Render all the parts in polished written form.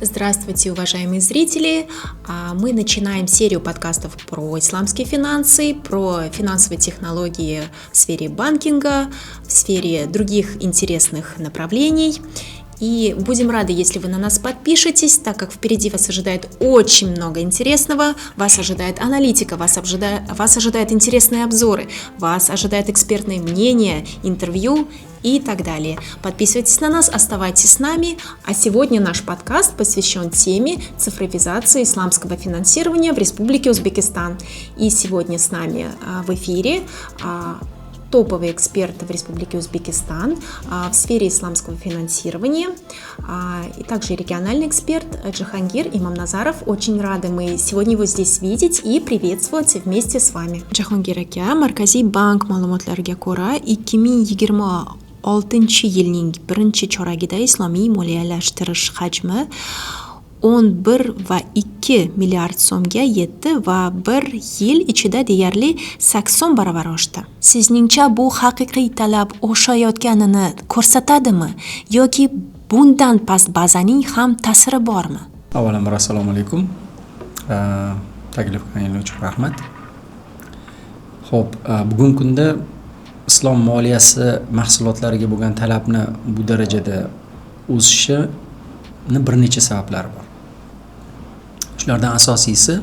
Здравствуйте, уважаемые зрители! Мы начинаем серию подкастов про исламские финансы, про финансовые технологии в сфере банкинга, в сфере других интересных направлений. И будем рады, если вы на нас подпишетесь, так как впереди вас ожидает очень много интересного. Вас ожидает аналитика, вас ожидают интересные обзоры, вас ожидает экспертное мнение, интервью и так далее. Подписывайтесь на нас, оставайтесь с нами. А сегодня наш подкаст посвящен теме цифровизации исламского финансирования в Республике Узбекистан. И сегодня с нами в эфире топовый эксперт в Республике Узбекистан в сфере исламского финансирования и также региональный эксперт Джахангир Имамназаров. Очень рады мы сегодня его здесь видеть и приветствовать вместе с вами. Jahongir aka, Markaziy bank ma'lumotlariga ko'ra, 2026-yilning birinchi choragida islomiy moliyalashtirish hajmi 11,2 milliard so'mga yetdi va bir yil ichida deyarli 80 baravar oshdi. Sizningcha, bu haqiqiy talab oshayotganini ko'rsatadimi yoki bundan past bazaning ham ta'siri bormi? Avvalambor, assalomu alaykum. Taklif qilganingiz uchun rahmat. Ho'p, bugungi kunda islom moliyasi mahsulotlariga bo'lgan talabni bu darajada o'sishini bir necha sabablari bor. Shulardan asosiysi,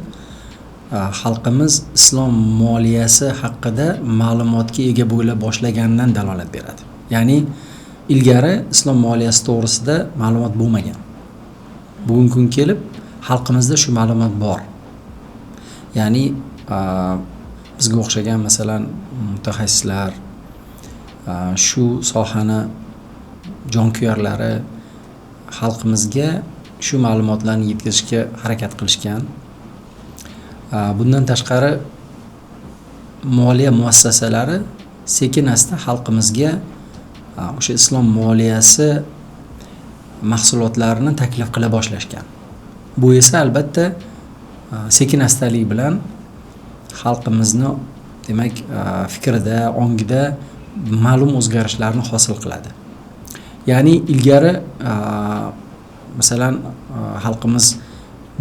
xalqimiz islom moliyasi haqida ma'lumotga ega bo'la boshlaganidan dalolat beradi. Ya'ni ilgari islom moliyasi to'g'risida ma'lumot bo'lmagan. Bugungi kun kelib xalqimizda shu ma'lumot bor. Ya'ni bizga o'xshagan, masalan, mutaxassislar, shu sohani jonkuyarlari xalqimizga shu ma'lumotlarni yetkazishga harakat qilishgan. Bundan tashqari, moliya muassasalari sekin asta xalqimizga o'sha islom moliyasi mahsulotlarini taklif qila boshlashgan. Bu esa, albatta, sekin astalik bilan xalqimizni, demak, fikrida, ongida ma'lum o'zgarishlarni hosil qiladi. Ya'ni ilgari, masalan, xalqimiz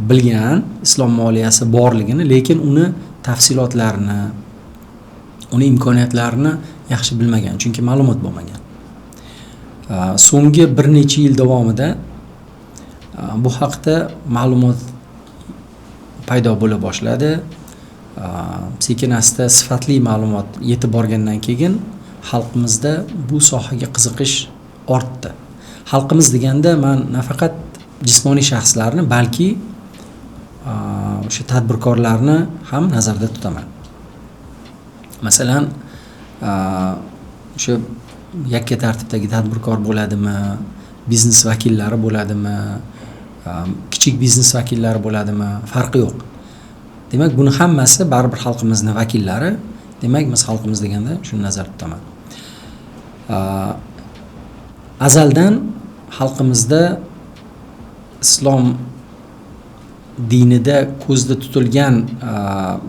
bilgan islom moliyasi borligini, lekin uni tafsilotlarini, uni imkoniyatlarini yaxshi bilmagan, chunki ma'lumot bo'lmagan. So'nggi bir necha yil davomida bu haqda ma'lumot paydo bo'la boshladi. Sekin asta sifatli ma'lumot yetib borgandan keyin xalqimizda bu sohaga qiziqish ortdi. Xalqimiz deganda man nafaqat jismoniy shaxslarni, balki o'sha tadbirkorlarni ham nazarda tutaman. Masalan, o'sha yakka tartibdagi tadbirkor bo'ladimi, biznes vakillari bo'ladimi, kichik biznes vakillari bo'ladimi, farqi yo'q. Demak, buni hammasi baribir xalqimizni vakillari. Demak, biz xalqimiz deganda shuni nazarda tutaman. Azaldan xalqimizda islom dinida ko'zda tutilgan,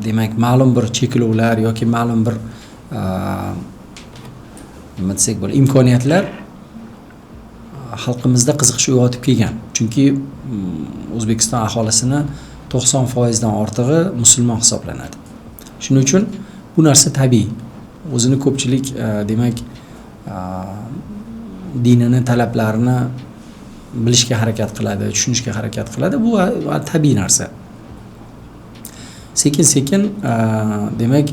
demak, ma'lum bir cheklovlar yoki ma'lum bir, nima desak bo'ladi, imkoniyatlar xalqimizda qiziqish uyg'otib kelgan, chunki O'zbekiston aholisini 90%dan ortig'i musulmon hisoblanadi. Shuning uchun bu narsa tabiiy o'zini. Ko'pchilik, demak, dinini talablarini bilishga harakat qiladi, tushunishga harakat qiladi. Bu tabiiy narsa. Sekin sekin, demak,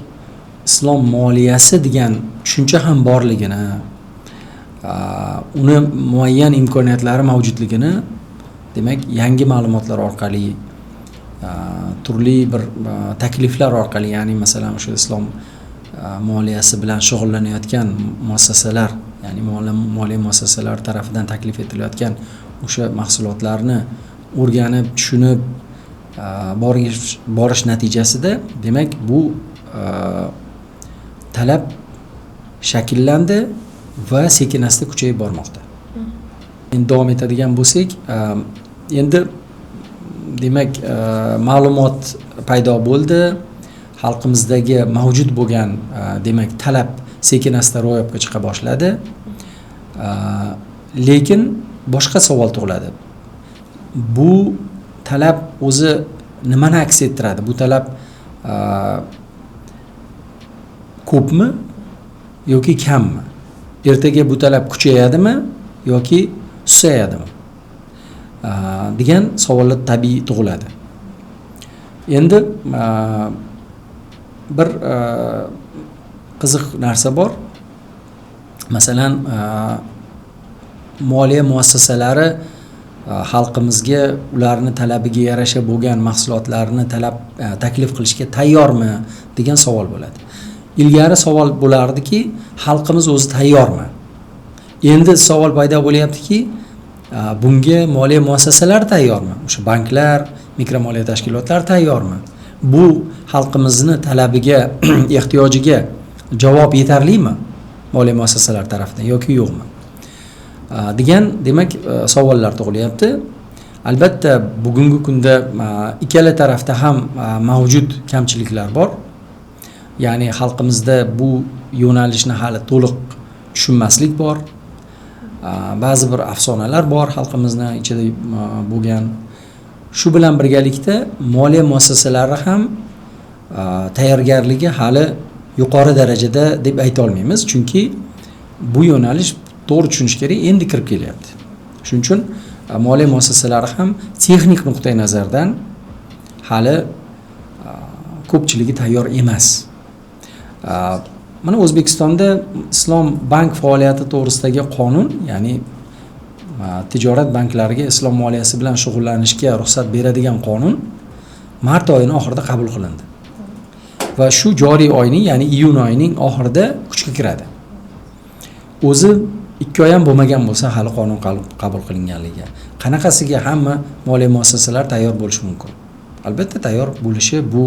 islom moliyasi degan tushuncha ham borligini, uni muayyan imkoniyatlari mavjudligini, demak, yangi ma'lumotlar orqali, turli bir takliflar orqali, ya'ni masalan, o'sha islom moliyasi bilan shug'ullanayotgan muassasalar, ya'ni moliya muassasalari tarafidan taklif etilayotgan o'sha mahsulotlarni o'rganib, tushunib borish natijasida, demak, bu talab shakllandi va sekin asta kuchayib bormoqda. Endi davom etadigan bo'lsak, endi, demak, ma'lumot paydo bo'ldi, xalqimizdagi mavjud bo'lgan, demak, talab sekin asta ro'yobga chiqa boshladi. Lekin boshqa savol tug'iladi. Bu talab o'zi nimani aks ettiradi? Bu talab ko'pmi yoki kammi? Ertaga bu talab kuchayadimi yoki susayadimi degan savollar tabiiy tug'iladi. Endi bir qiziq narsa bor. Masalan, moliya muassasalari xalqimizga ularni talabiga yarasha bo'lgan mahsulotlarni taklif qilishga tayyormi degan savol bo'ladi. Ilgari savol bo'lardiki, xalqimiz o'zi tayyormi? Endi savol paydo bo'lyaptiki, bunga moliya muassasalari tayyormi? O'sha banklar, mikromoliya tashkilotlari tayyormi? Bu xalqimizni talabiga, ehtiyojiga javob yetarlimi moliya muassasalari tarafidan yoki yo'qmi degan, demak, savollar tug'ilyapti. Albatta, bugungi kunda ikkala tarafda ham mavjud kamchiliklar bor. Ya'ni xalqimizda bu yo'nalishni hali to'liq tushunmaslik bor. Ba'zi bir afsonalar bor xalqimizni ichida bo'lgan. Shu bilan birgalikda moliya muassasalari ham tayyorgarligi hali yuqori darajada deb ayta olmaymiz, chunki bu yo'nalish, to'g'ri tushunish kerak, endi kirib kelyapti. Shuning uchun moliya muassasalari ham texnik nuqtai nazardan hali ko'pchiligi tayyor emas. Mana O'zbekistonda islom bank faoliyati to'g'risidagi qonun, ya'ni tijorat banklariga islom moliyasi bilan shug'ullanishga ruxsat beradigan qonun mart oyining oxirida qabul qilindi va shu joriy oyning, ya'ni iyun oyining oxirida kuchga kiradi. O'zi 2 oy ham bo'lmagan bo'lsa hali qonun qabul qilinganligi, qanaqasiga hamma moliya muassasalari tayyor bo'lishi mumkin? Albatta, tayyor bo'lishi bu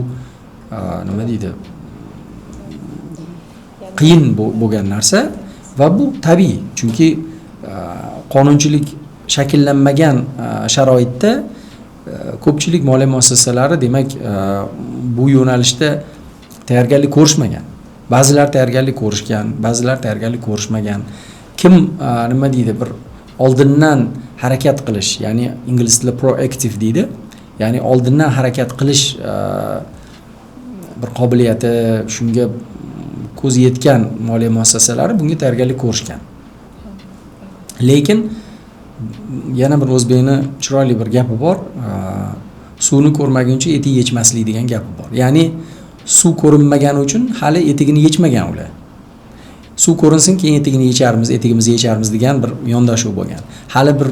nima deydi, qiyin bo'lgan narsa va bu tabiiy, chunki qonunchilik shakllanmagan sharoitda ko'pchilik moliya muassasalari, demak, bu yo'nalishda tayyorgarlik ko'rishmagan. Ba'zilar tayyorgarlik ko'rishgan, ba'zilar tayyorgarlik ko'rishmagan. Kim nima deydi, bir oldindan harakat qilish, ya'ni ingliz tilida proaktiv deydi, ya'ni oldindan harakat qilish bir qobiliyati, shunga ko'zi yetgan moliya muassasalari bunga tayyorgarlik ko'rishgan. Lekin yana bir o'zbekni chiroyli bir gapi bor, suvni ko'rmaguncha etik yechmaslik degan gapi bor. Ya'ni suv ko'rinmagani uchun hali etigini yechmagan ular. Suv ko'rinsin, keyin etigini yecharmiz, etigimizni yecharmiz degan bir yondashuv bo'lgan. Hali bir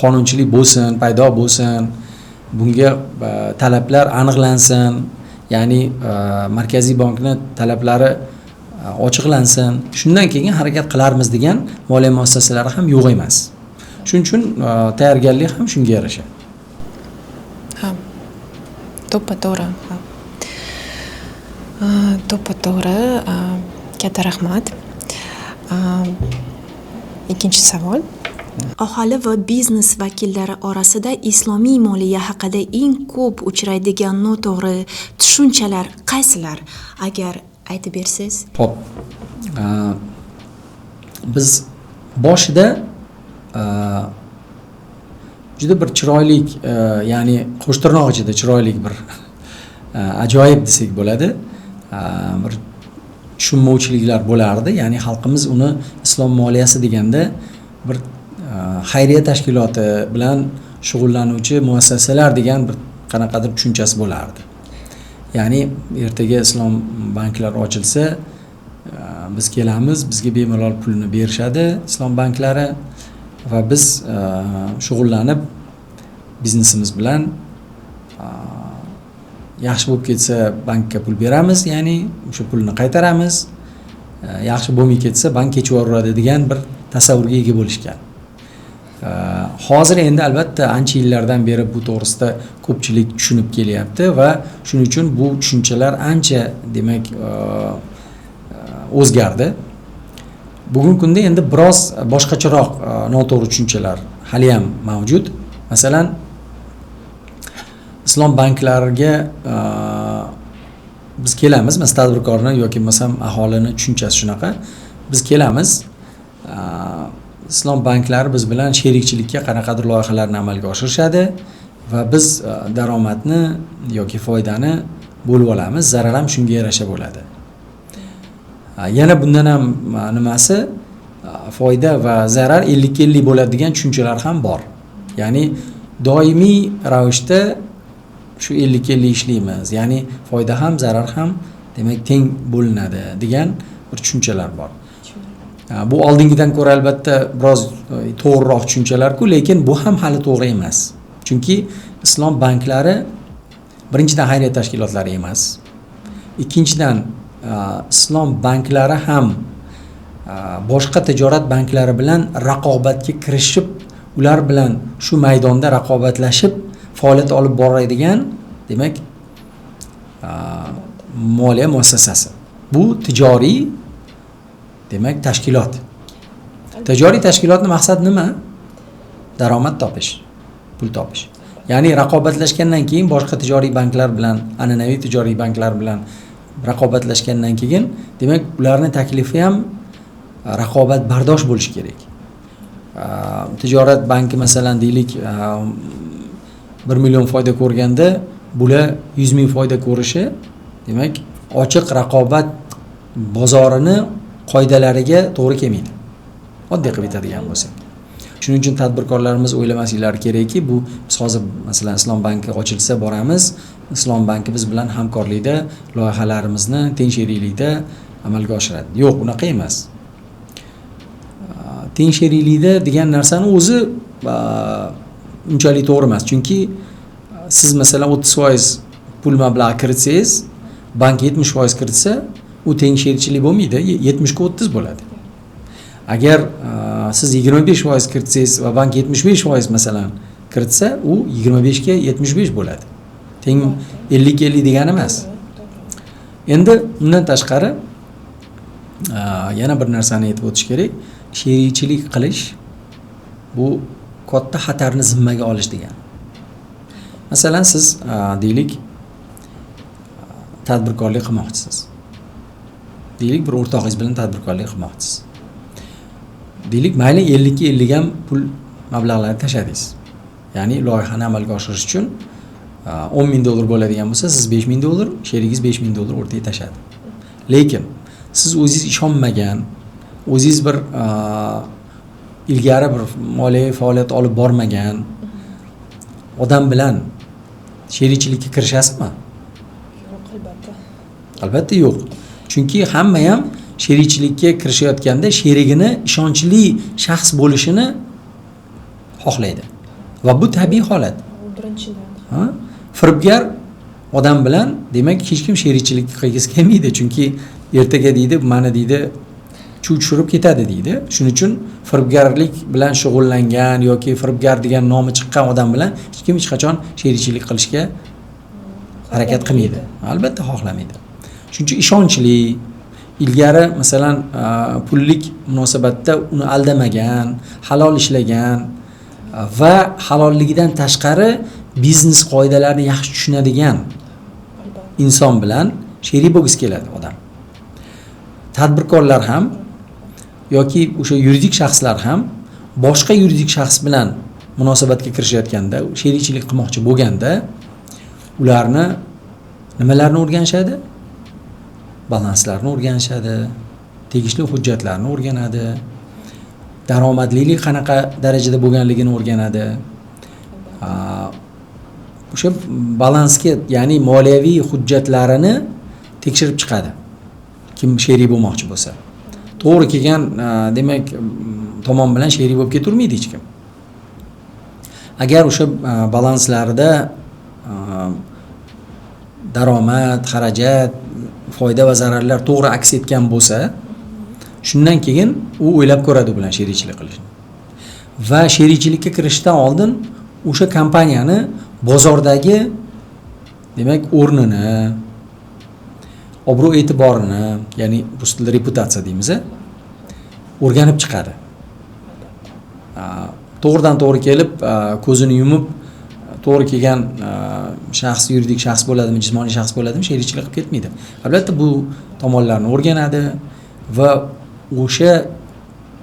qonunchilik bo'lsin, paydo bo'lsin, bunga talablar aniqlansin, ya'ni Markaziy bankning talablari ochiqlansin, shundan keyin harakat qilarmiz degan moliya muassasalari ham yo'q emas. Shuning uchun tayyorgarlik ham shunga yarasha. Ha. To'ppa-to'g'ri. Ha. To'ppa-to'g'ri. Katta rahmat. Ikkinchi savol. Aholi va biznes vakillari orasida islomiy moliya haqida eng ko'p uchraydigan noto'g'ri tushunchalar qaysilar? Agar aytib bersangiz. Xo'p. Biz boshida juda bir chiroyli, ya'ni qo'shtirnoq ichida chiroyli bir ajoyib desak bo'ladi, bir tushunmovchiliklar bo'lardi. Ya'ni xalqimiz uni islom moliyasi deganda bir xayriya tashkiloti bilan shug'ullanuvchi muassasalar degan bir qanaqadir tushunchasi bo'lardi. Ya'ni ertaga islom banklari ochilsa, biz kelamiz, bizga bemalol pulni berishadi islom banklari va biz shug'ullanib biznesimiz bilan yaxshi bo'lib ketsa bankka pul beramiz, ya'ni o'sha pulni qaytaramiz, yaxshi bo'lmay ketsa bank kechib yuboradi degan bir tasavvurga ega bo'lishgan. Hozir endi albatta ancha yillardan beri bu to'g'risida ko'pchilik tushunib kelyapti va shuning uchun bu tushunchalar ancha, demak, o'zgardi. Bugungi kunda endi biroz boshqacharoq noto'g'ri tushunchalar hali ham mavjud. Masalan, islom banklariga biz kelamiz, masalan, tadbirkorni yoki bo'lmasam aholini tushunchasi shunaqa. Biz kelamiz, islom banklari biz bilan sherikchilikka qanaqadir loyihalarni amalga oshirishadi va biz daromadni yoki foydani bo'lib olamiz, zarar ham shunga yarasha bo'ladi. Yana bundan ham nimasi, foyda va zarar 50-50 bo'ladi degan tushunchalar ham bor. Ya'ni doimiy ravishda shu 50-50 ishlaymiz, ya'ni foyda ham zarar ham demak teng bo'linadi degan bir tushunchalar bor. Bu oldingidan ko'ra albatta biroz to'g'riroq tushunchalar-ku, lekin bu ham hali to'g'ri emas. Chunki islom banklari birinchidan xayriya tashkilotlari emas. Ikkinchidan islom banklari ham boshqa tijorat banklari bilan raqobatga kirishib, ular bilan shu maydonda raqobatlashib faoliyat olib boradigan demak moliya muassasasi. Bu tijoriy demak tashkilot. Tijoriy tashkilotning maqsadi nima? Daromad topish, pul topish. Ya'ni raqobatlashgandan keyin boshqa tijoriy banklar bilan, an'anaviy tijoriy banklar bilan raqobatlashgandan keyin demak ularning taklifi ham raqobatbardosh bo'lishi kerak. Tijorat banki masalan deylik 1 million foyda ko'rganda, bular 100 ming foyda ko'rishi demak ochiq raqobat bozorini qoidalariga to'g'ri kelmaydi. Oddiy qilib aytadigan bo'lsak. Shuning uchun tadbirkorlarimiz o'ylamasliklari kerakki, bu biz hozir masalan Islom banki ochilsa boramiz, Islom banki biz bilan hamkorlikda loyihalarimizni teng sheriklikda amalga oshiradi. Yo'q, unaqa emas. Teng sheriklikda degan narsani o'zi unchalik to'g'ri emas. Chunki siz masalan 30% pul mablag'i kiritsangiz, bank 70% kiritsa, u teng sherikchilik bo'lmaydi, 70 ga 30 bo'ladi. Agar siz 25% kiritsangiz va bank 75% masalan kiritsa, u 25 ga 75 bo'ladi. Teng 50 ga 50 degani emas. Endi undan tashqari yana bir narsani aytib o'tish kerak. Sherikchilik qilish bu katta xatarni zimmaga olish degani. Masalan, siz deylik tadbirkorlik qilmoqchisiz. Deylik bir o'rtog'ingiz bilan tadbirkorlik qilmoqchisiz. Deylik mayli 50 ga 50 ham pul mablag'larni tashladingiz. Ya'ni loyihani amalga oshirish uchun 10 ming dollar bo'ladigan bo'lsa, siz 5 ming dollar, sherigingiz 5 ming dollar o'rtaga tashladi. Lekin siz o'zingiz ishonmagan, o'zingiz bir ilgari bir moliyaviy faoliyat olib bormagan odam bilan sherikchilikka kirishasizmi? Yo'q, albatta. Albatta yo'q. Chunki hamma ham sherikchilikka kirishayotganda sherigini ishonchli shaxs bo'lishini xohlaydi. Va bu tabiiy holat. Birinchidan. Ha? Firibgar odam bilan demak hech kim sherikchilik qilgisi kelmaydi, chunki ertaga deydi, mana deydi, chuv tushirib ketadi deydi. Shuning uchun firibgarlik bilan shug'ullangan yoki firibgar degan nomi chiqqan odam bilan hech kim hech qachon sherikchilik qilishga harakat qilmaydi. Albatta xohlamaydi. Shuning uchun ishonchli, ilgari masalan pullik munosabatda uni aldamagan, halol ishlagan va halolligidan tashqari biznes qoidalarini yaxshi tushunadigan inson bilan sherik bo'lgisi keladi odam. Tadbirkorlar ham yoki o'sha yuridik shaxslar ham boshqa yuridik shaxs bilan munosabatga kirishayotganda, sherikchilik qilmoqchi bo'lganda ularni nimalarni o'rganishadi? Balanslarni o'rganishadi, tegishli hujjatlarni o'rganadi, daromadlilik qanaqa darajada bo'lganligini o'rganadi. O'sha balansga, ya'ni moliyaviy hujjatlarini tekshirib chiqadi. Kim sherik bo'lmoqchi bo'lsa. To'g'ri kelgan, demak, tomon bilan sherik bo'lib ketavermaydi hech kim. Agar o'sha balanslarda daromad, xarajat, foyda va zararlar to'g'ri aks etgan bo'lsa, shundan keyin u o'ylab ko'radi u bilan sherikchilik qilishni. Va sherikchilikka kirishdan oldin o'sha kompaniyani bozordagi demak o'rnini, obro' e'tiborini, ya'ni rus tilida reputatsiya deymiz, o'rganib chiqadi. To'g'ridan to'g'ri kelib, ko'zini yumib, to'g'ri kelgan shaxs, yuridik shaxs bo'ladimi, jismoniy shaxs bo'ladimi, sherikchilik qilib ketmaydi. Albatta bu tomonlarni o'rganadi va o'sha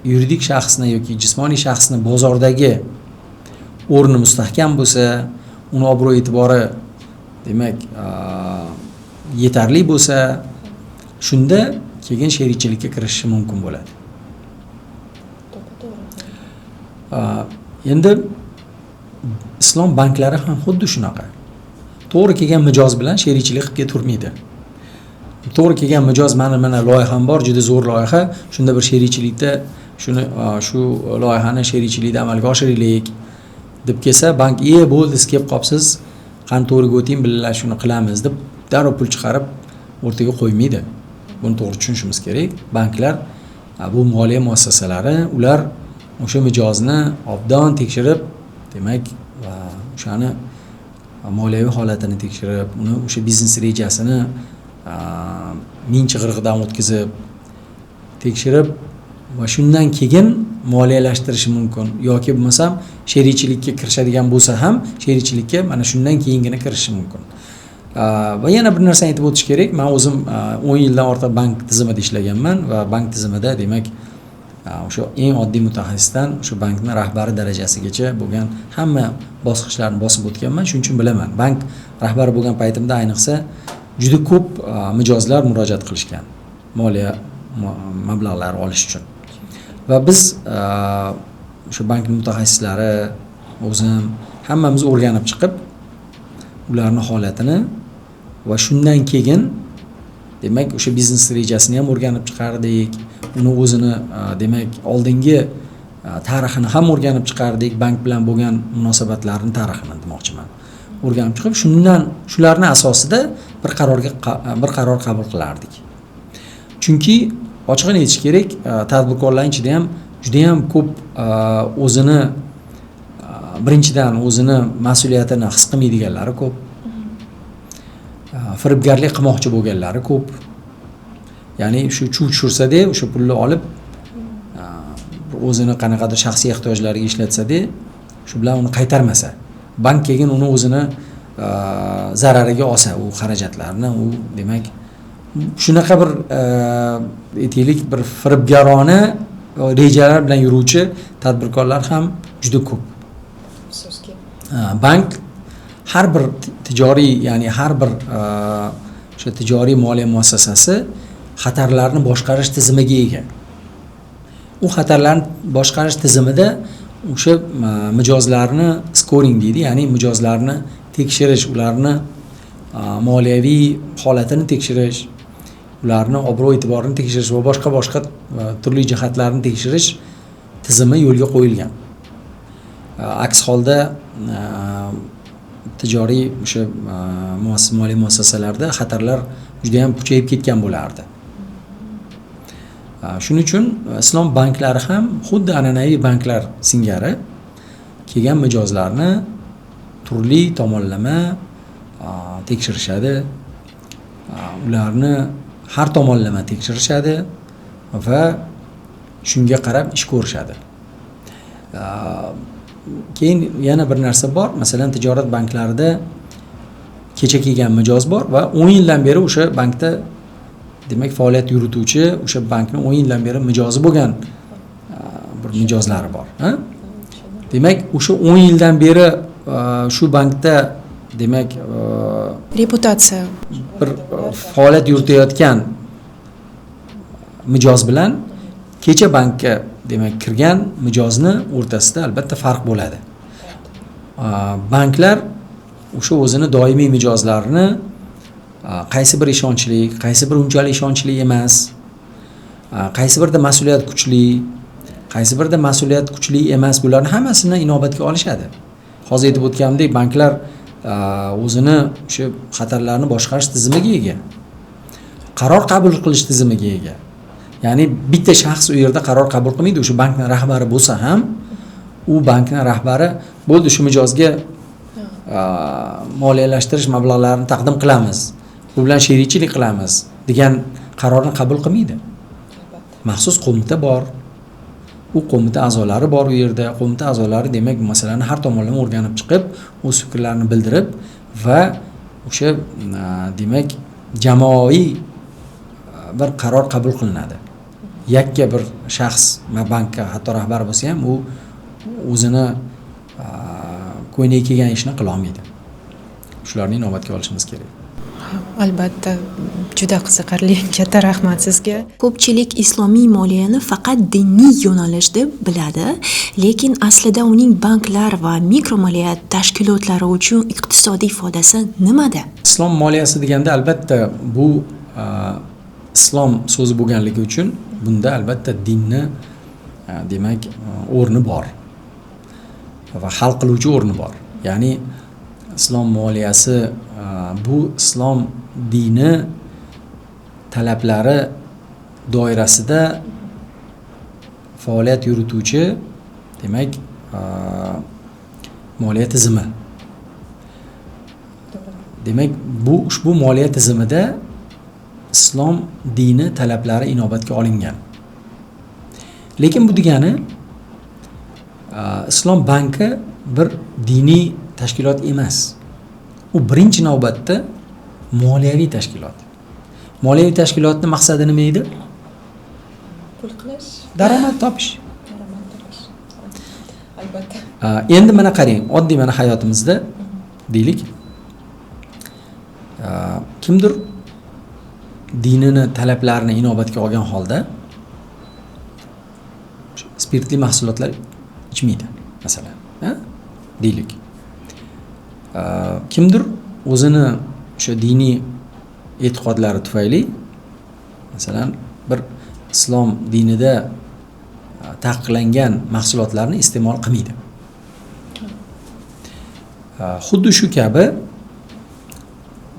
yuridik shaxsni yoki jismoniy shaxsni bozordagi o'rni mustahkam bo'lsa, uni obro' e'tibori demak yetarli bo'lsa, shunda keyin sherikchilikka kirishishi mumkin bo'ladi. Endi islom banklari ham xuddi shunaqa. To'g'ri kelgan mijoz bilan sherikchilik qilib ketavermaydi. To'g'ri kelgan mijoz mana loyiham bor, juda zo'r loyiha, shunda bir sherikchilikda shuni shu loyihani sherikchilikda amalga oshiraylik deb kelsa, bank bo'ldi, siz kelib qolibsiz, qani to'g'riga o'ting, birga shuni qilamiz deb darrov pul chiqarib o'rtaga qo'ymaydi. Buni to'g'ri tushunishimiz kerak. Banklar bu moliya muassasalari, ular o'sha mijozni obdon tekshirib, demak, o'shani moliyaviy holatini tekshirib, uni o'sha biznes rejasini ming chig'irg'idan o'tkazib, tekshirib va shundan keyin moliyalashtirishi mumkin yoki bo'lmasam sherikchilikka kirishadigan bo'lsa ham sherikchilikka mana shundan keyingina kirishi mumkin. Va yana bir narsani aytib o'tish kerak. Men o'zim 10 yildan ortiq bank tizimida ishlaganman va bank tizimida demak o'sha eng oddiy mutaxassisdan o'sha bankning rahbari darajasigacha bo'lgan hamma bosqichlarni bosib o'tganman. Shuning uchun bilaman. Bank rahbari bo'lgan paytimda ayniqsa juda ko'p mijozlar murojaat qilishgan moliya mablag'lari olish uchun. Va biz o'sha bankning mutaxassislari, o'zim hammamiz o'rganib chiqib ularning holatini va shundan keyin demak o'sha biznes rejasini ham o'rganib chiqardik, uni o'zini demak oldingi tarixini ham o'rganib chiqardik, bank bilan bo'lgan munosabatlarning tarixini demoqchiman. O'rganib chiqib, shundan shularning asosida bir qaror qabul qilardik. Chunki ochig'ini aytish kerak, tadbirkorlar ichida ham juda ham ko'p o'zini birinchidan o'zini mas'uliyatini his qilmaydiganlari ko'p. Firibgarlik qilmoqchi bo'lganlari ko'p. Ya'ni shu chuv tushirsa-da, o'sha pulni olib o'zini qanaqadir shaxsiy ehtiyojlariga ishlatsa-da, shu bilan uni qaytarmasa, bank keyin uni o'zini zarariga olsa, u xarajatlarni, u demak shunaqa bir aytaylik bir firibgarona rejalar bilan yuruvchi tadbirkorlar ham juda ko'p. Afsuski. Bank har bir tijoriy, ya'ni har bir o'sha tijoriy moliya muassasasi xatarlarni boshqarish tizimiga ega. U xatarlarni boshqarish tizimida o'sha mijozlarni scoring deydi, ya'ni mijozlarni tekshirish, ularni moliyaviy holatini tekshirish, ularni obro' e'tiborini tekshirish va boshqa turli jihatlarni tekshirish tizimi yo'lga qo'yilgan. Aks holda tijoriy o'sha moliya muassasalarida xatarlar juda ham kuchayib ketgan bo'lardi. Shuning uchun islom banklari ham xuddi an'anaviy banklar singari kelgan mijozlarni turli tomonlama tekshirishadi, ularni har tomonlama tekshirishadi va shunga qarab ish ko'rishadi. Keyin yana bir narsa bor, masalan, tijorat banklarida kecha kelgan mijoz bor va 10 yildan beri o'sha bankda demak faoliyat yurituvchi, o'sha bankning 10 yildan beri mijozi bo'lgan bir mijozlari bor, ha? Demak, o'sha 10 yildan beri shu bankda demak reputatsiya bir faoliyat yuritayotgan mijoz bilan kecha bankka demak kirgan mijozni o'rtasida albatta farq bo'ladi. Banklar o'sha o'zini doimiy mijozlarini qaysi bir ishonchli, qaysi bir unchalik ishonchli emas, qaysi birda mas'uliyat kuchli, qaysi birda mas'uliyat kuchli emas, bularni hammasini inobatga olishadi. Hozir aytib o'tganimdek, banklar o'zini o'sha xatarlarni boshqarish tizimiga ega, qaror qabul qilish tizimiga ega. Ya'ni bitta shaxs u yerda qaror qabul qilmaydi, o'sha bankning rahbari bo'lsa ham, u bankning rahbari bo'ldi shu mijozga moliyalashtirish mablag'larini taqdim qilamiz, bu bilan sherikchilik qilamiz degan qarorni qabul qilmaydi. Maxsus qo'mita bor. U qo'mita a'zolari bor u yerda. Qo'mita a'zolari demak masalani har tomonlama o'rganib chiqib, o'z fikrlarini bildirib va o'sha demak jamoaviy bir qaror qabul qilinadi. Yakka bir shaxs bankka hatto rahbar bo'lsa ham, u o'zini ko'ynagi kelgan ishni qila olmaydi. Shularni inobatga olishimiz kerak. Albatta, juda qiziqarli. Katta rahmat sizga. Ko'pchilik islomiy moliyani faqat diniy yo'nalish deb biladi, lekin aslida uning banklar va mikromoliya tashkilotlari uchun iqtisodiy foydasi nimada? Islom moliyasi deganda, albatta, bu islom so'zi bo'lganligi uchun bunda albatta dinni demak o'rni bor va hal qiluvchi o'rni bor. Ya'ni islom moliyasi bu islom dini talablari doirasida faoliyat yurituvchi, demak, moliya tizimi. Demak, bu ushbu moliya tizimida islom dini talablari inobatga olingan. Lekin bu degani islom banki bir diniy tashkilot emas. U birinchi navbatda moliyaviy tashkilot. Moliyaviy tashkilotning maqsadi nima edi? Pul qilish, daromad topish. Daromad topish. Albatta. Endi mana qarang, oddiy mana hayotimizda deylik, kimdir dinini talablarini inobatga olgan holda spirtli mahsulotlar ichmaydi, masalan, deylik. Kimdir o'zini o'sha diniy e'tiqodlari tufayli, masalan, bir islom dinida taqiqlangan mahsulotlarni iste'mol qilmaydi. Xuddi shu kabi,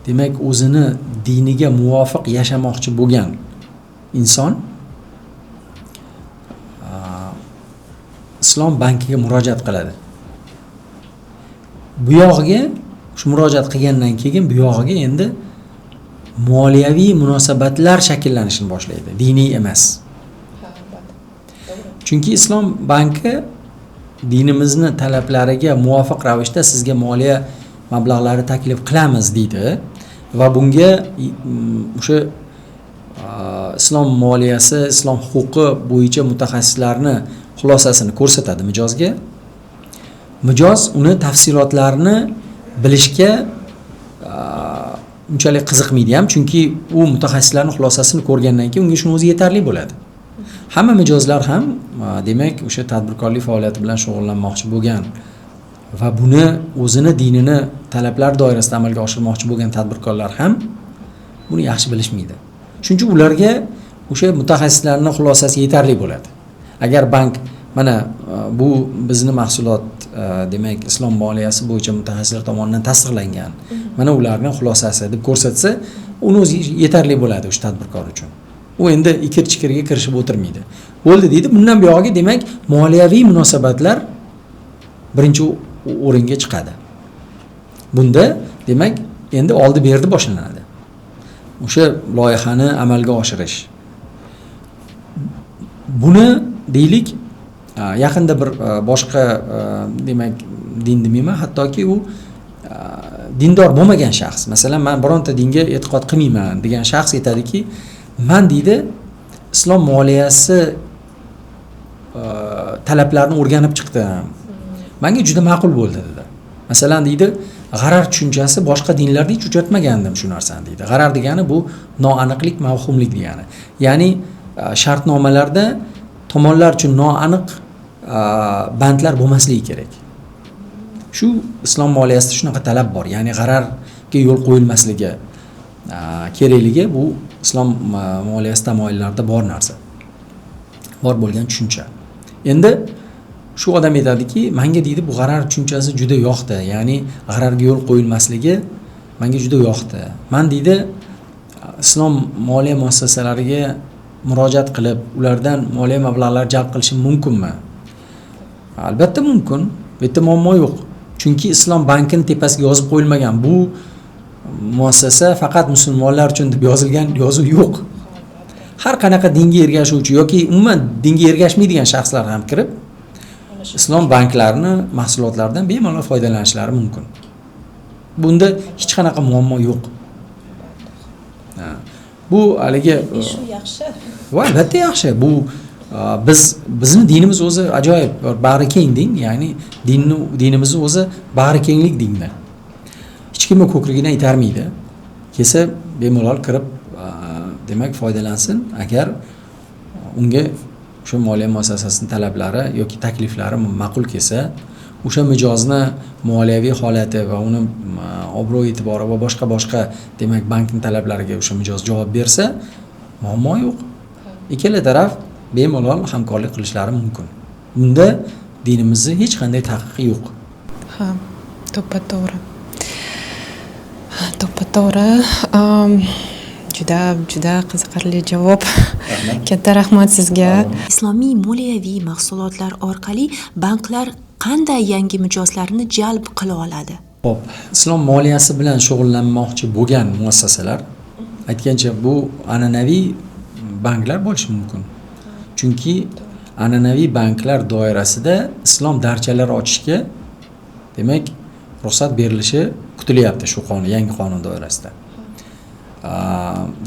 demak, o'zini diniga muvofiq yashamoqchi bo'lgan inson islom bankiga murojaat qiladi. Bu yog'iga shu murojaat qilgandan keyin bu yog'iga endi moliyaviy munosabatlar shakllanishini boshlaydi, diniy emas. Chunki islom banki dinimizni talablariga muvofiq ravishda sizga moliya mablag'lari taklif qilamiz deydi va bunga o'sha islom moliyasi, islom huquqi bo'yicha mutaxassislarni xulosasini ko'rsatadi mijozga. Mijoz uni tafsilotlarini bilishga unchalik qiziqmaydi ham, chunki u mutaxassislarning xulosasini ko'rgandan keyin unga shuni o'zi yetarli bo'ladi. Hamma mijozlar ham, demak, o'sha tadbirkorlik faoliyati bilan shug'ullanmoqchi bo'lgan va buni o'zini dinini talablar doirasida amalga oshirmoqchi bo'lgan tadbirkorlar ham buni yaxshi bilishmaydi. Shuning uchun ularga o'sha mutaxassislarning xulosasi yetarli bo'ladi. Agar bank mana bu bizni mahsulot, demak, islom moliyasi bo'yicha mutaxassislar tomonidan tasdiqlangan, mana ularning xulosasi deb ko'rsatsa, uni o'zi yetarli bo'ladi o'sha tadbirkor uchun. U endi ikir-chikirga kirishib o'tirmaydi. Bo'ldi deydi. Bundan buyog'iga, demak, moliyaviy munosabatlar birinchi o'ringa chiqadi. Bunda, demak, endi oldi berdi boshlanadi. O'sha loyihani amalga oshirish. Buni deylik, yaqinda bir boshqa, demak, din demayman, hattoki u dindor bo'lmagan shaxs, masalan, men bironta dinga e'tiqod qilmayman degan shaxs aytadiki, man deydi, islom moliyasi talablarini o'rganib chiqdim. Menga juda ma'qul bo'ldi dedi. Masalan, deydi, g'arar tushunchasi boshqa dinlarda hech uchratmagandim shu narsani deydi. G'arar degani bu noaniqlik, mavhumlik degani. Ya'ni shartnomalarda tomonlar uchun noaniq bandlar bo'lmasligi kerak. Shu islom moliyasida shunaqa talab bor. Ya'ni g'ararga yo'l qo'yilmasligi kerakligi bu islom moliyasi tamoyillarida bor narsa. Bor bo'lgan tushuncha. Endi shu odam aytadiki, menga deydi, bu g'arar tushunchasi juda yoqdi. Ya'ni g'ararga yo'l qo'yilmasligi menga juda yoqdi. Men deydi, islom moliya muassasalariga murojaat qilib, ulardan moliya mablag'lari jalb qilishim mumkinmi? Albatta mumkin. Bu yerda muammo yo'q. Chunki islom bankining tepasiga yozib qo'yilmagan. Bu muassasa faqat musulmonlar uchun deb yozilgan yozuv yo'q. Har qanaqa dinga ergashuvchi yoki umuman dinga ergashmaydigan shaxslar ham kirib islom banklarini mahsulotlaridan bemalol foydalanishlari mumkin. Bunda hech qanaqa muammo yo'q. Bu haligi shu yaxshi. Va albatta yaxshi. Bu bizni dinimiz o'zi ajoyib bir bag'rikeng din, ya'ni dinimizni o'zi bag'rikenglik dinda. Hech kimni ko'kragidan itarmaydi. Kelsa bemalol kirib, demak foydalansin, agar unga o'sha moliya muassasasining talablari yoki takliflari ma'qul kelsa, o'sha mijozni moliyaviy holati va uni obro' e'tibori va boshqa demak bankning talablariga o'sha mijoz javob bersa, muammo yo'q. Ikkala taraf bemalol hamkorlik qilishlari mumkin. Bunda dinimizda hech qanday taqiqi yo'q. Ha, to'ppa-to'g'ri. To'ppa-to'g'ri. Juda juda qiziqarli javob. Katta rahmat sizga. Islomiy moliyaviy mahsulotlar orqali banklar qanday yangi mijozlarni jalb qila oladi? Xo'p, islom moliyasi bilan shug'ullanmoqchi bo'lgan muassasalar, aytgancha, bu an'anaviy banklar bo'lishi mumkin. Chunki an'anaviy banklar doirasida islom darchalari ochishga demak ruxsat berilishi kutilyapti shu qonun, yangi qonun doirasida.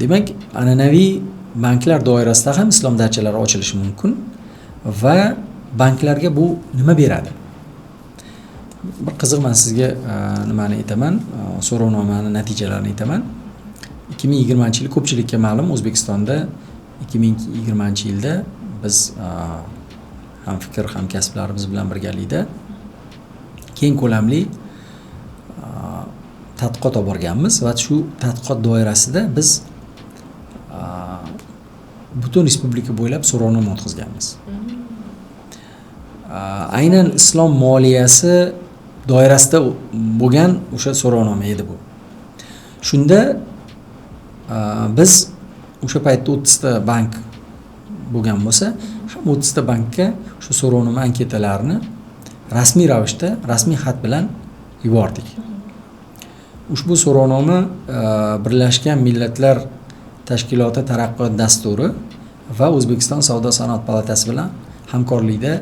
Demak, an'anaviy banklar doirasida ham islom darchalari ochilishi mumkin va banklarga bu nima beradi? Bir qiziq, men sizga nimani aytaman, so'rovnomani natijalarini aytaman. 2020-yil ko'pchilikka ma'lum, O'zbekistonda 2020-yilda biz hamfikr hamkasblarimiz bilan birgalikda keng ko'lamli tadqiqot olib borganmiz va shu tadqiqot doirasida biz butun respublika bo'ylab so'rovnoma o'tkazganmiz. Aynan islom moliyasi doirasida bo'lgan o'sha so'rovnoma edi bu. Shunda biz o'sha paytda 30 ta bank bo'lgan bo'lsa, ham 30 ta bankka shu so'rovnoma anketalarini rasmiy ravishda, rasmiy xat bilan yubordik. Ushbu so'rovnoma Birlashgan Millatlar Tashkiloti Taraqqiyot dasturi va O'zbekiston Savdo sanoat palatasi bilan hamkorlikda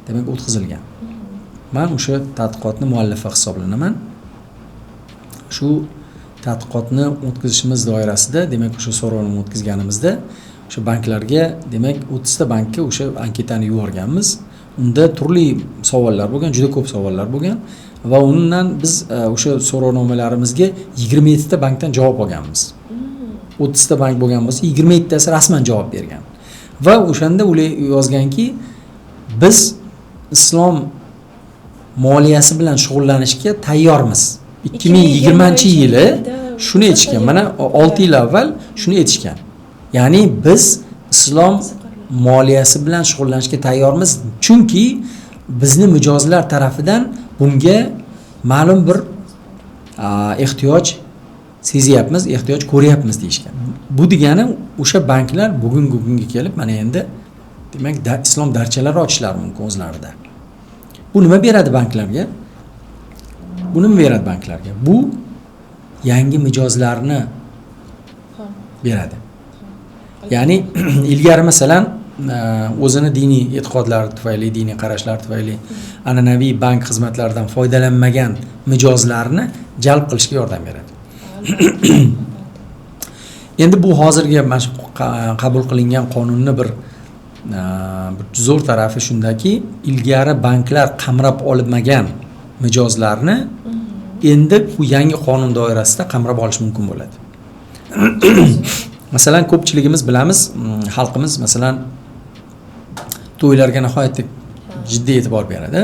demak o'tkazilgan. Men o'sha tadqiqotni muallifi hisoblanaman. Shu tadqiqotni o'tkazishimiz doirasida, demak o'sha so'rovnoma o'tkazganimizda o'sha banklarga, demak 30 ta bankka o'sha anketani yuborganmiz. Unda turli savollar bo'lgan, juda ko'p savollar bo'lgan va undan biz o'sha so'rovnomalarimizga 27 ta bankdan javob olganmiz. 30 ta bank bo'lgan bo'lsa, 27 tasi rasman javob bergan. Va o'shanda ular yozganki, biz islom moliyasi bilan shug'ullanishga tayyormiz. 2020-yili shuni aytishgan. Mana 6 yil avval shuni aytishgan. Ya'ni biz islom moliyasi bilan shug'ullanishga tayyormiz, chunki bizni mijozlar tarafidan bunga ma'lum bir ehtiyoj sezyapmiz, ehtiyoj ko'ryapmiz deyishgan. Bu degani o'sha banklar bugungi kunga kelib mana endi demak islom darchalari ochishlari mumkin o'zlarida. Bu nima beradi banklarga? Bu nima beradi banklarga? Bu yangi mijozlarni beradi. Ya'ni ilgari masalan o'zini diniy e'tiqodlari tufayli, diniy qarashlari tufayli an'anaviy bank xizmatlaridan foydalanmagan mijozlarni jalb qilishga yordam beradi. Endi bu hozirgi mana shu qabul qilingan qonunni bir zo'r tarafi shundaki, ilgari banklar qamrab olmagan mijozlarni endi bu yangi qonun doirasida qamrab olish mumkin bo'ladi. Masalan, ko'pchiligimiz bilamiz, xalqimiz masalan to'ylarga nihoyatda jiddiy e'tibor beradi.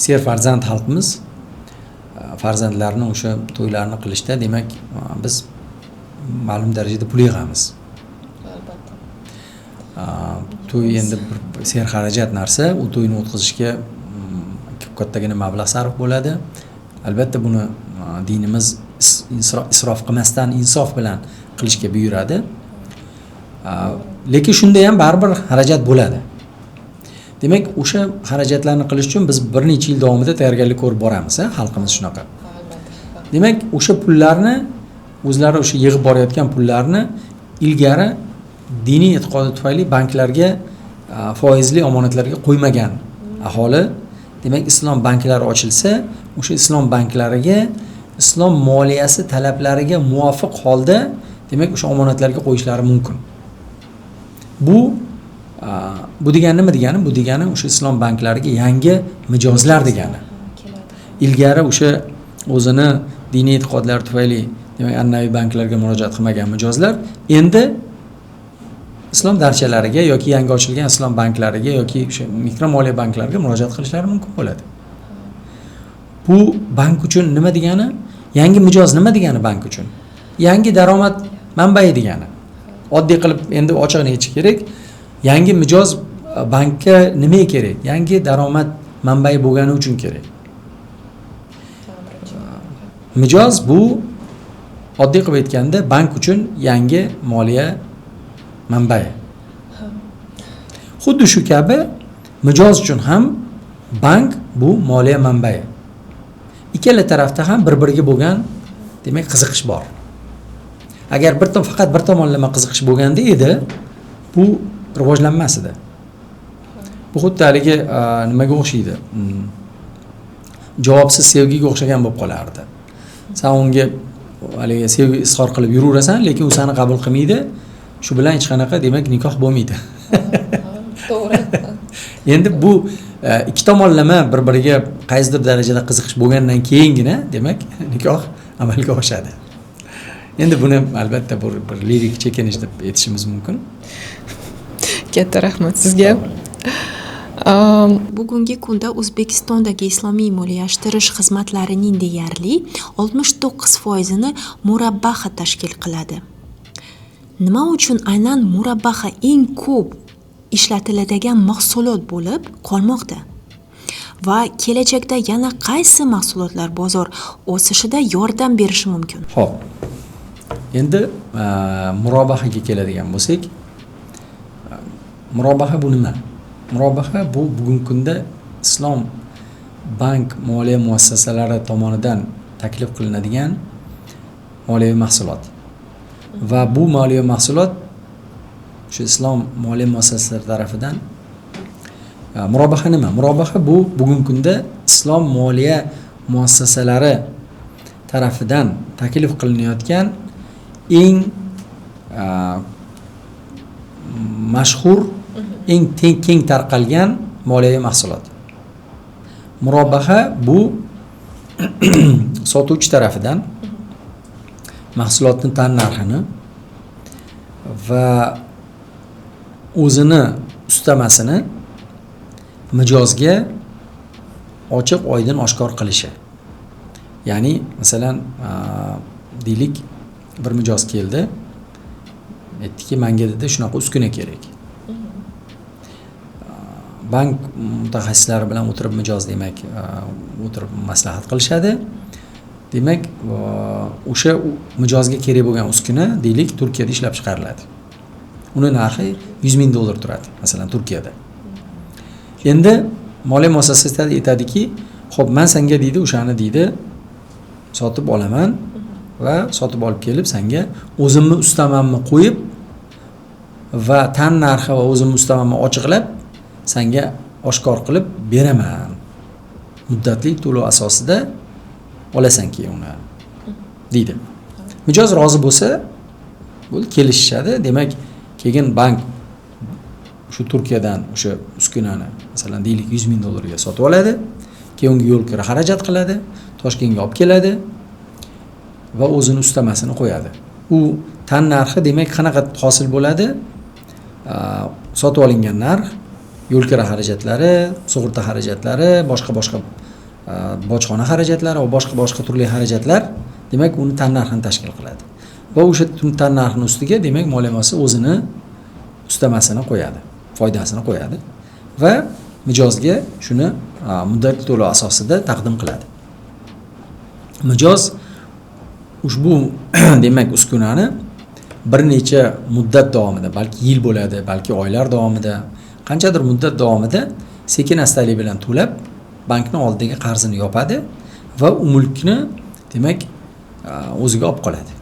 Serfarzand xalqimiz farzandlarini o'sha to'ylarni qilishda, demak, biz ma'lum darajada pul yig'amiz. Albatta. To'y endi bir serxarajat narsa, u to'yni o'tkazishga kattagina mablag' sarf bo'ladi. Albatta buni dinimiz isrof qilmasdan insof bilan qilishga buyuradi. Lekin shunda ham baribir xarajat bo'ladi. Demak, o'sha xarajatlarni qilish uchun biz bir necha yil davomida tayyorgarlik ko'rib boramiz, xalqimiz shunaqa. Demak, o'sha pullarni o'zlari o'sha yig'ib borayotgan pullarni ilgari diniy e'tiqodi tufayli banklarga foizli omonatlarga qo'ymagan aholi, demak, islom banklari ochilsa, o'sha islom banklariga islom moliyasi talablariga muvofiq holda, demak o'sha omonatlarga qo'yishlari mumkin. Bu degani nima degani? Bu degani o'sha islom banklariga yangi mijozlar degani. Ilgari o'sha o'zini diniy e'tiqodlari tufayli demak an'anaviy banklarga murojaat qilmagan mijozlar endi islom darchalariga yoki yangi ochilgan islom banklariga yoki o'sha mikromoliya banklariga murojaat qilishlari mumkin bo'ladi. Bu bank uchun nima degani? Yangi mijoz nima degani bank uchun? Yangi daromad manbai degani. Oddiy qilib endi ochig'ini aytish kerak. Yangi mijoz bankka nimaga kerak? Yangi daromad manbai bo'lgani uchun kerak. Mijoz bu oddiy qilib aytganda bank uchun yangi moliya manbai. Xuddi shu kabi mijoz uchun ham bank bu moliya manbai. Ikkala tarafda ham bir-biriga bo'lgan demak qiziqish bor. Agar faqat bir tomonlama qiziqish bo'lganda edi, bu rivojlanmas edi. Bu xuddi haligi nimaga o'xshaydi? Javobsiz sevgiga o'xshagan bo'lib qolardi. Sen unga haligi sevgi izhor qilib yuraversan, lekin u seni qabul qilmaydi. Shu bilan hech qanaqa demak nikoh bo'lmaydi. To'g'ri. Endi bu ikki tomonlama bir-biriga qaysidir darajada qiziqish bo'lgandan keyingina demak nikoh amalga oshadi. Endi buni albatta bir lirik chekinish deb aytishimiz mumkin. Katta rahmat sizga. Bugungi kunda O'zbekistondagi islomiy moliyalashtirish xizmatlarining deyarli 69%ni murabbaha tashkil qiladi. Nima uchun aynan murabbaha eng ko'p ishlatiladigan mahsulot bo'lib qolmoqda? Va kelajakda yana qaysi mahsulotlar bozor o'sishida yordam berishi mumkin? Xo'p. Endi murobahaga keladigan bo'lsak, murobaha bu nima? Murobaha bu bugungi kunda islom bank moliya muassasalari tomonidan taklif qilinadigan moliyaviy mahsulot. Va bu moliyaviy mahsulot shu islom moliya muassasalari tarafidan murobaha nima? Murobaha bu bugungi kunda islom moliya muassasalari tarafidan taklif qilinayotgan eng mashhur, eng keng tarqalgan moliyaviy mahsulot. Murobaha bu sotuvchi tarafidan mahsulotning tan narxini va o'zini ustamasini mijozga ochiq oydin oshkor qilishi. Ya'ni masalan, deylik, bir mijoz keldi, aytdiki, menga dedi shunaqa uskuna kerak. Bank mutaxassislari bilan o'tirib mijoz demak o'tirib maslahat qilishadi. Demak, o'sha mijozga kerak bo'lgan uskuna deylik Turkiyada ishlab chiqariladi. Uni narxi $100,000 turadi, masalan, Turkiyada. Endi moliya muassasasi aytadiki, xo'p, men senga deydi, o'shani deydi, sotib olaman va sotib olib kelib senga o'zimni ustamamni qo'yib va tan narxi va o'zimni ustamamni ochiqlab senga oshkor qilib beraman. Muddatli to'lov asosida olasan keyin uni deydi. Mijoz rozi bo'lsa, bo'ldi, kelishishadi. Demak, keyin bank shu Turkiyadan o'sha uskunani masalan deylik $100,000 sotib oladi, keyin unga yo'l kira xarajat qiladi, Toshkentga olib keladi va o'zini ustamasini qo'yadi. U tan narxi demak qanaqa hosil bo'ladi? Sotib olingan narx, yo'l kira xarajatlari, sug'urta xarajatlari, boshqa bojxona xarajatlari va boshqa turli xarajatlar demak uni tan narxini tashkil qiladi. Va o'sha tan narxini ustiga demak moliya muassasasi o'zini ustamasini qo'yadi, foydasini qo'yadi va mijozga shuni muddatli to'lov asosida taqdim qiladi. Mijoz ushbu demak uskunani bir necha muddat davomida, balki yil bo'ladi, balki oylar davomida, qanchadir muddat davomida sekin astalik bilan to'lab bankning oldidagi qarzini yopadi va u mulkni demak o'ziga olib qoladi.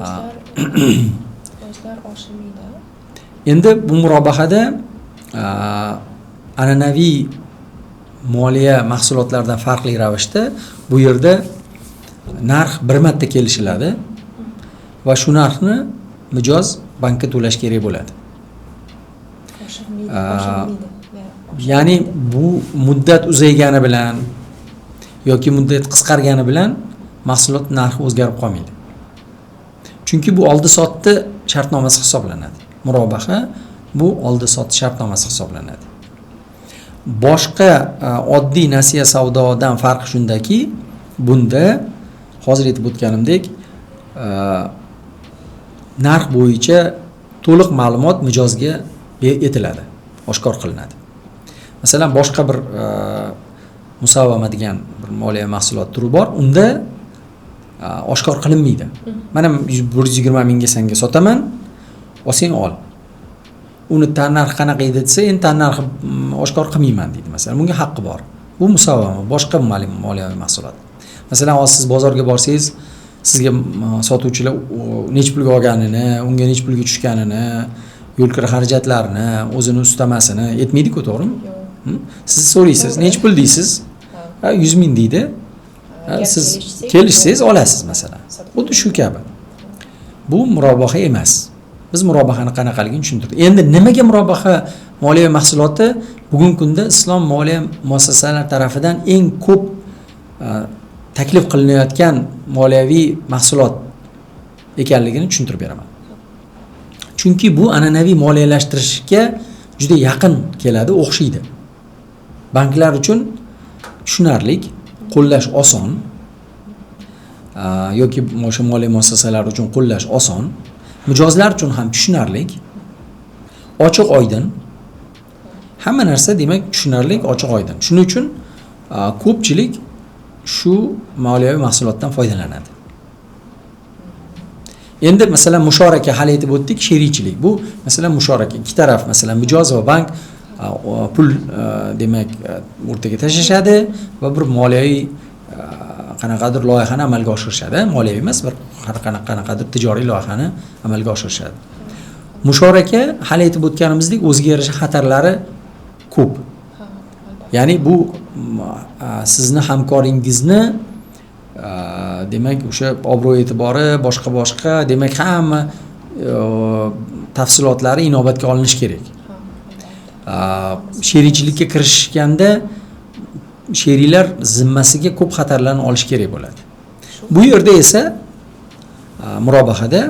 Va foizlar oshmaydi. Endi bu murobahada an'anaviy moliya mahsulotlaridan farqli ravishda bu yerda narx bir marta kelishiladi. Va shu narxni mijoz bankka to'lash kerak bo'ladi. Oshirilmaydi. Ya'ni bu muddat uzaygani bilan yoki muddat qisqargani bilan mahsulot narxi o'zgarib qolmaydi. Chunki bu oldi-sotdi shartnomasi hisoblanadi. Murobaha bu oldi-sotdi shartnomasi hisoblanadi. Boshqa oddiy nasiya savdodan farqi shundaki, bunda hozir aytib o'tganimdek, narx bo'yicha to'liq ma'lumot mijozga etiladi, oshkor qilinadi. Masalan, boshqa bir musavvama degan bir moliya mahsulot turi bor, unda oshkor qilinmaydi. Mana 120 mingga senga sotaman, olsang ol. Uni tannarxi qanaqa edi desa, endi tannarxi oshkor qilmayman deydi masalan. Bunga haqqi bor. Bu musavvama, boshqa moliyaviy mahsulot. Masalan, hozir siz bozorga borsangiz, sizga sotuvchilar necha pulga olganini, unga necha pulga tushganini, yo'l kira xarajatlarini, o'zini ustamasini aytmaydi-ku, to'g'rimi? Siz so'raysiz, necha pul deysiz? 100 ming deydi. Siz kelishsangiz olasiz masalan. Xuddi shu kabi. Bu murobaha emas. Biz murobahani qanaqaligini tushuntirdik. Endi nimaga murobaha moliya mahsuloti bugungi kunda islom moliya muassasalari tarafidan eng ko'p taklif qilinayotgan moliyaviy mahsulot ekanligini tushuntirib beraman. Chunki bu an'anaviy moliyalashtirishga juda yaqin keladi, o'xshaydi. Banklar uchun tushunarli, qo'llash oson yoki o'sha moliya muassasalari uchun qo'llash oson, mijozlar uchun ham tushunarli, ochiq oydin. Hamma narsa demak tushunarli, ochiq oydin. Shuning uchun ko'pchilik shu moliyaviy mahsulotdan foydalanadi. Endi masalan mushoraka hali aytib o'tdik, sherikchilik. Bu masalan mushoraka, ikki taraf, masalan mijoz va bank pul demak o'rtaga tashlashadi va bir moliyaviy qanaqadir loyihani amalga oshirishadi. Moliyaviy emas, bir qanaqadir tijoriy loyihani amalga oshirishadi. Mushoraka hali aytib o'tganimizdek o'ziga yarasha xatarlari ko'p. Ya'ni bu sizni hamkoringizni demak o'sha obro' e'tibori, boshqa demak hamma tafsilotlari inobatga olinishi kerak. Sherikchilikka kirishganda sheriklar zimmasiga ko'p xatarlarni olish kerak bo'ladi. Bu yerda esa murobahada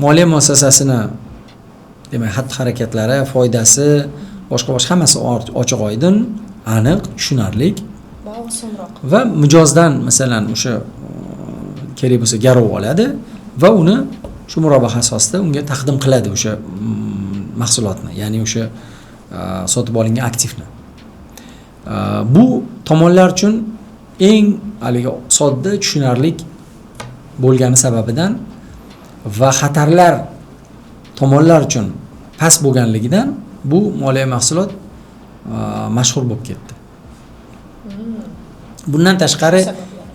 moliya muassasasini demak xatti-harakatlari, foydasi, boshqa hammasi ochiq oydin, aniq, tushunarli va osonroq. Va mijozdan masalan o'sha kerak bo'lsa garov oladi va uni shu murobaha asosida unga taqdim qiladi o'sha mahsulotni, ya'ni o'sha sotib olingan aktivni. Bu tomonlar uchun eng haligi sodda, tushunarli bo'lgani sababidan va xatarlar tomonlar uchun past bo'lganligidan bu moliya mahsulot mashhur bo'lib ketdi. Bundan tashqari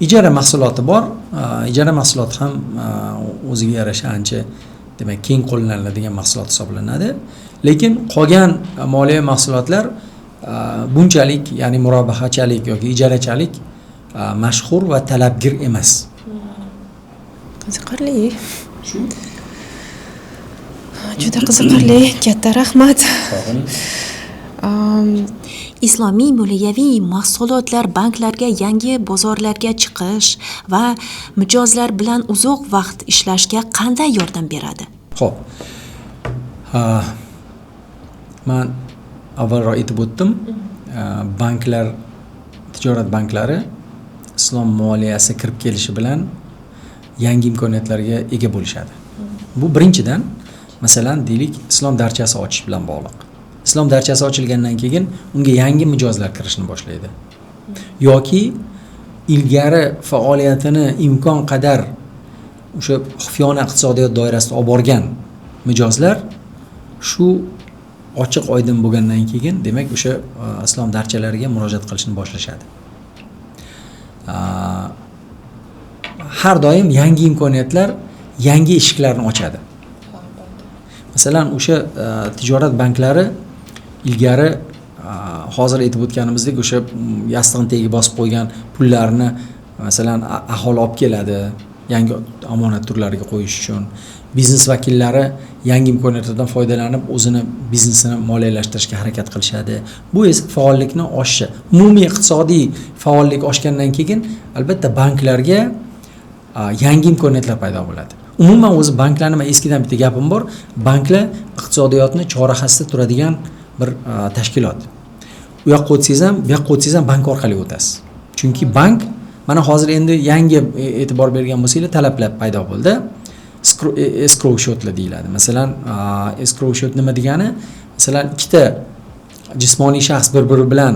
ijara mahsuloti bor. Ijara mahsuloti ham o'ziga yarasha ancha demak keng qo'llaniladigan mahsulot hisoblanadi. Lekin qolgan moliya mahsulotlar bunchalik, ya'ni murobahachalik yoki ijarachalik mashhur va talabgir emas. Qiziqarli. Shu. Juda qiziqarli. Katta rahmat. Sog' bo'ling. Islomiy moliyaviy mahsulotlar banklarga yangi bozorlarga chiqish va mijozlar bilan uzoq vaqt ishlashga qanday yordam beradi? Xo'p. Men avvalroq aytib o'tdim. Banklar, tijorat banklari islom moliyasi kirib kelishi bilan yangi imkoniyatlarga ega bo'lishadi. Bu birinchidan, masalan, deylik, islom darchasi ochish bilan bog'liq. Islom darchasi ochilgandan keyin unga yangi mijozlar kirishni boshlaydi. Yoki ilgari faoliyatini imkon qadar o'sha xufiyona iqtisodiyot doirasida olib borgan mijozlar shu ochiq oydin bo'lgandan keyin demak o'sha islom darchalariga murojaat qilishni boshlashadi. Har doim yangi imkoniyatlar, yangi eshiklarni ochadi. Masalan, o'sha tijorat banklari ilgari hozir aytib o'tganimizdek o'sha yastig'ini tagiga bosib qo'ygan pullarni masalan aholi olib keladi, yangi omonat turlariga qo'yish uchun. Biznes vakillari yangi imkoniyatlardan foydalanib o'zini biznesini moliyalashtirishga harakat qilishadi. Bu esa faollikni oshishi, umumiy iqtisodiy faollik oshgandan keyin albatta banklarga yangi imkoniyatlar paydo bo'ladi. Umuman o'zi banklarni, man eskidan bitta gapim bor, banklar iqtisodiyotni chorrahasida turadigan bir tashkilot. U yoqqa o'tsangiz ham, bu yoqqa o'tsangiz ham bank orqali o'tasiz. Chunki bank mana hozir endi yangi e'tibor bergan bo'lsanglar talablar paydo bo'ldi. Escrow счётlar deyiladi. Masalan, escrow счёт nima degani? Masalan, ikkita jismoniy shaxs bir-biri bilan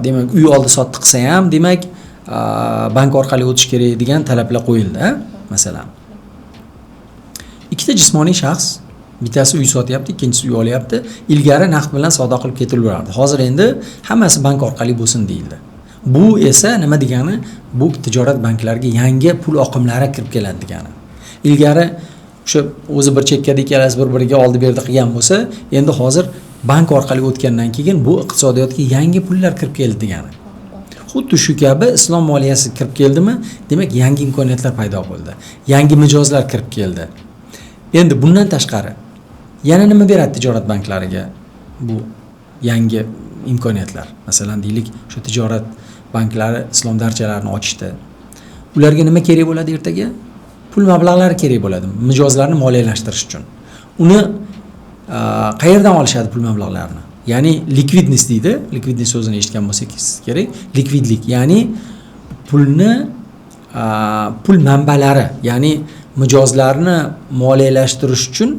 demak uy oldi sotdi qilsa ham, demak bank orqali o'tish kerak degan talablar qo'yildi, masalan. Ikkita jismoniy shaxs, bittasi uy sotyapti, ikkinchisi uy olyapti. Ilgari naqd bilan savdo qilib ketilaverardi. Hozir endi hammasi bank orqali bo'lsin deyildi. Bu esa nima degani? Bu tijorat banklariga yangi pul oqimlari kirib keladi degani. Ilgari o'sha o'zi bir chekkada ikkalasi bir-biriga oldi berdi qilgan bo'lsa, endi hozir bank orqali o'tgandan keyin bu iqtisodiyotga yangi pullar kirib keldi degani. Xuddi shu kabi islom moliyasi kirib keldimi, demak yangi imkoniyatlar paydo bo'ldi. Yangi mijozlar kirib keldi. Endi bundan tashqari yana nima beradi tijorat banklariga bu yangi imkoniyatlar? Masalan, deylik, shu tijorat banklari islom darchalarini ochishdi. Ularga nima kerak bo'ladi ertaga? Pul mablag'lari kerak bo'ladi mijozlarni moliyalashtirish uchun. Uni qayerdan olishadi pul mablag'larini? Ya'ni likvidnost deydi. Likvidnost so'zini eshitgan bo'lsangiz kerak. Likvidlik, ya'ni pulni pul manbalari, ya'ni mijozlarni moliyalashtirish uchun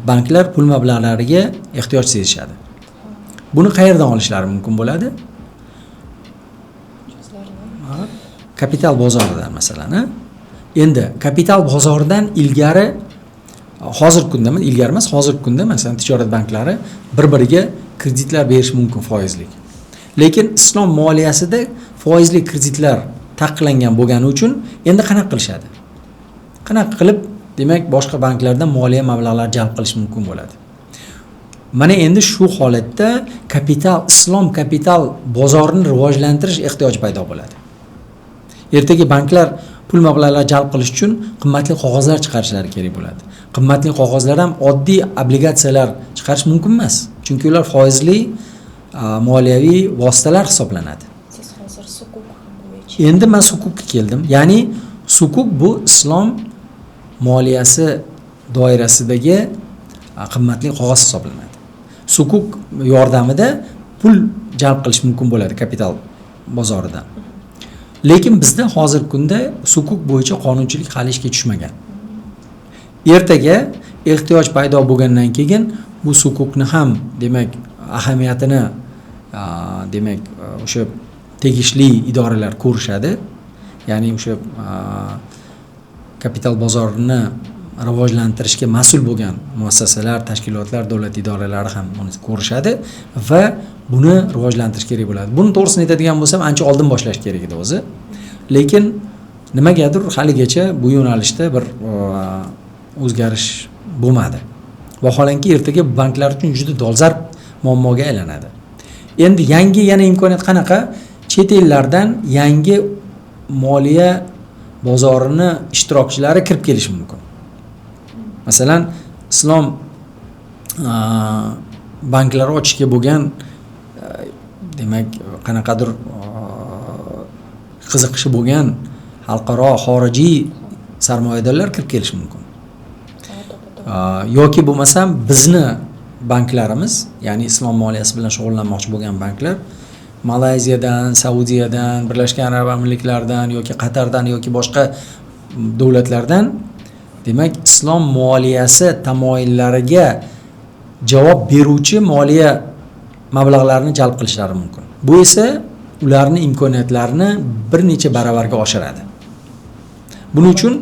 banklar pul mablag'lariga ehtiyoj sezishadi. Buni qayerdan olishlari mumkin bo'ladi? Kapital bozoridan masalan. Endi kapital bozoridan ilgari, hozirgi kunda, ilgari emas, hozirgi kunda masalan tijorat banklari bir-biriga kreditlar berish mumkin foizlik. Lekin islom moliyasida foizli kreditlar taqiqlangan bo'lgani uchun endi qanaqa qilishadi? Qanaqa qilib, demak, boshqa banklardan moliya mablag'lari jalb qilish mumkin bo'ladi? Mana endi shu holatda kapital, islom kapital bozorini rivojlantirish ehtiyoji paydo bo'ladi. Ertaga banklar pul mablag'lari jalb qilish uchun qimmatli qog'ozlar chiqarishlari kerak bo'ladi. Qimmatli qog'ozlar ham oddiy obligatsiyalar chiqarish mumkin emas, chunki ular foizli moliyaviy vositalar hisoblanadi. Siz hozir sukuk bo'yicha. Endi men sukukka keldim. Ya'ni sukuk bu islom moliyasi doirasidagi qimmatli qog'oz hisoblanadi. Sukuk yordamida pul jalb qilish mumkin bo'ladi kapital bozoridan. Lekin bizda hozirgi kunda sukuk bo'yicha qonunchilik hali ishga tushmagan. Ertaga ehtiyoj paydo bo'lgandan keyin bu sukukni ham demak ahamiyatini demak o'sha tegishli idoralar ko'rishadi. Ya'ni o'sha kapital bozorini rivojlantirishga mas'ul bo'lgan muassasalar, tashkilotlar, davlat idoralari ham buni ko'rishadi va buni rivojlantirish kerak bo'ladi. Buni to'g'risini aytadigan bo'lsam, ancha oldin boshlash kerak edi o'zi. Lekin nimagadir haligacha bu yo'nalishda bir o'zgarish bo'lmadi. Vaholanki ertaga banklar uchun juda dolzarb muammoga aylanadi. Endi yangi yana imkoniyat qanaqa? Chet ellardan yangi moliya bozorini ishtirokchilari kirib kelishi mumkin. Masalan, islom banklari ochishga bo'lgan demak qanaqadir qiziqishi bo'lgan xalqaro xorijiy sarmoyadorlar kirib kelishi mumkin. Yoki bo'lmasam bizni banklarimiz, ya'ni islom moliyasi bilan shug'ullanmoqchi bo'lgan banklar Malayziyadan, Saudiyadan, Birlashgan Arab Amirliklaridan yoki Qatardan yoki boshqa davlatlardan demak islom moliyasi tamoyillariga javob beruvchi moliya mablag'larini jalb qilishlari mumkin. Bu esa ularning imkoniyatlarini bir necha baravarga oshiradi. Buning uchun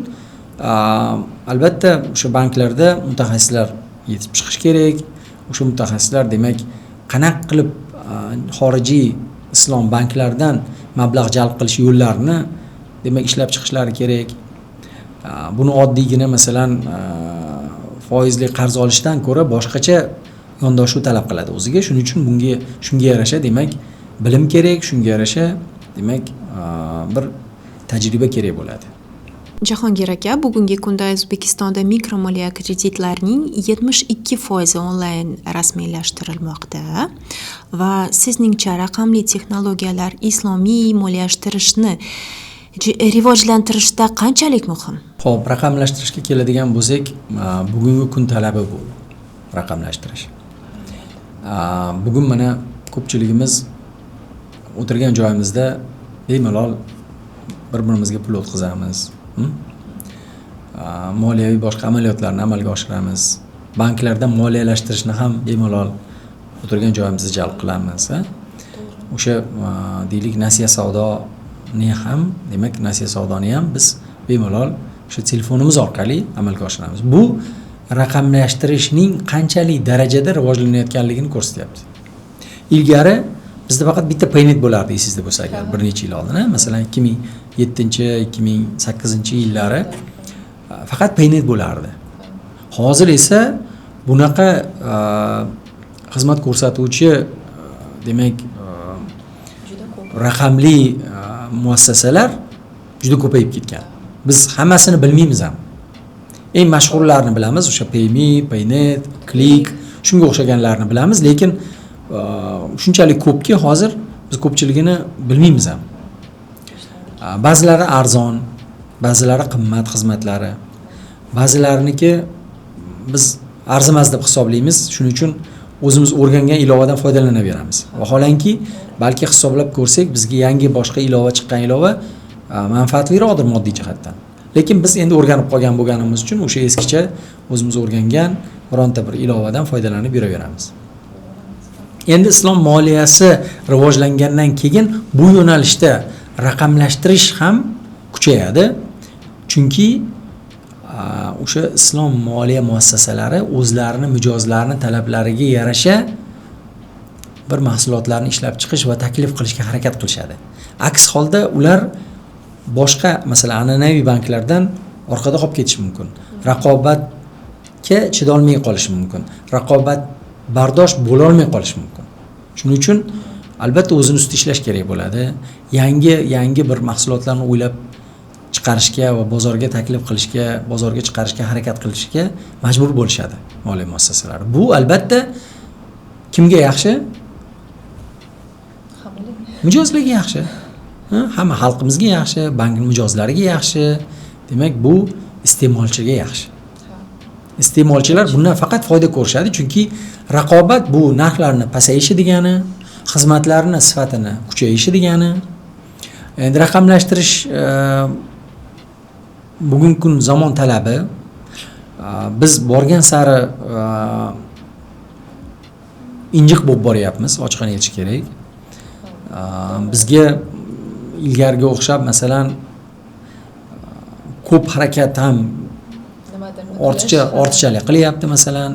albatta o'sha banklarda mutaxassislar yetib chiqish kerak. O'sha mutaxassislar demak qanaqa qilib xorijiy islom banklaridan mablag' jalb qilish yo'llarini demak ishlab chiqishlari kerak. Buni oddiygina masalan foizli qarz olishdan ko'ra boshqacha yondashuv talab qiladi o'ziga. Shuning uchun bunga shunga yarasha demak bilim kerak, shunga yarasha demak bir tajriba kerak bo'ladi. Jahongir aka, bugungi kunda O'zbekistonda mikromoliya kreditlarning 72% onlayn rasmiylashtirilmoqda va sizningcha raqamli texnologiyalar islomiy moliyalashtirishni rivojlantirishda qanchalik muhim? Xo'p, raqamlashtirishga keladigan bo'lsak, bugungi kun talabi bu raqamlashtirish. Bugun mana ko'pchiligimiz o'tirgan joyimizda bemalol bir-birimizga pul o'tkazamiz. Moliyaviy boshqa amaliyotlarni amalga oshiramiz. Banklarda moliyalashtirishni ham bemalol o'tirgan joyimizda jalb qilamiz. O'sha deylik nasiya savdoni ham, demak nasiya savdoni ham biz bemalol o'sha telefonimiz orqali amalga oshiramiz. Bu raqamlashtirishning qanchalik darajada rivojlanayotganligini ko'rsatyapti. Ilgari bizda faqat bitta Paynet bo'lardi, esingizda bo'lsa agar, bir necha yil oldin, masalan 2007-2008 yillari faqat Paynet bo'lardi. Hozir esa bunaqa xizmat ko'rsatuvchi, demak, raqamli muassasalar juda ko'payib ketgan. Biz hammasini bilmaymiz ham. Eng mashhurlarini bilamiz, o'sha Payme, Paynet, Click, shunga o'xshaganlarni bilamiz, lekin shunchalik ko'pki hozir biz ko'pchiligini bilmaymiz ham. Ba'zilari arzon, ba'zilari qimmat xizmatlari, ba'zilariniki biz arzimas deb hisoblaymiz, shuning uchun o'zimiz o'rgangan ilovadan foydalanaveramiz. Vaholanki, balki hisoblab ko'rsak, bizga yangi boshqa ilova chiqqan ilova manfaatliroqdir moddiy jihatdan. Lekin biz endi o'rganib qolgan bo'lganimiz uchun o'sha eskicha o'zimiz o'rgangan bironta bir ilovadan foydalanib yuraveramiz. Endi islom moliyasi rivojlangandan keyin bu yo'nalishda raqamlashtirish ham kuchayadi. Chunki o'sha islom moliya muassasalari o'zlarini mijozlarini talablariga yarasha bir mahsulotlarni ishlab chiqish va taklif qilishga harakat qilishadi. Aks holda ular boshqa, masalan, an'anaviy banklardan orqada qolib ketishi mumkin. Raqobatga chidolmay qolishi mumkin. Raqobat bardosh bo'la olmay qolishi mumkin. Shuning uchun albatta o'zini ustida ishlash kerak bo'ladi. Yangi bir mahsulotlarni o'ylab chiqarishga va bozorga taklif qilishga, bozorga chiqarishga harakat qilishga majbur bo'lishadi moliya muassasalari. Bu albatta kimga yaxshi? Mijozlarga yaxshi. Hamma xalqimizga yaxshi, bank mijozlariga yaxshi. Demak, bu iste'molchiga yaxshi. Iste'molchilar bundan faqat foyda ko'rishadi, chunki raqobat bu narxlarni pasayishi degani, xizmatlarni sifatini kuchayishi degani. Endi raqamlashtirish bugungi kun zamon talabi. Biz borgan sari injiq bo'lib boryapmiz, ochiqini aytish kerak. Bizga ilgariga o'xshab, masalan, ko'p harakat ham ortiqchalik qilyapti, masalan.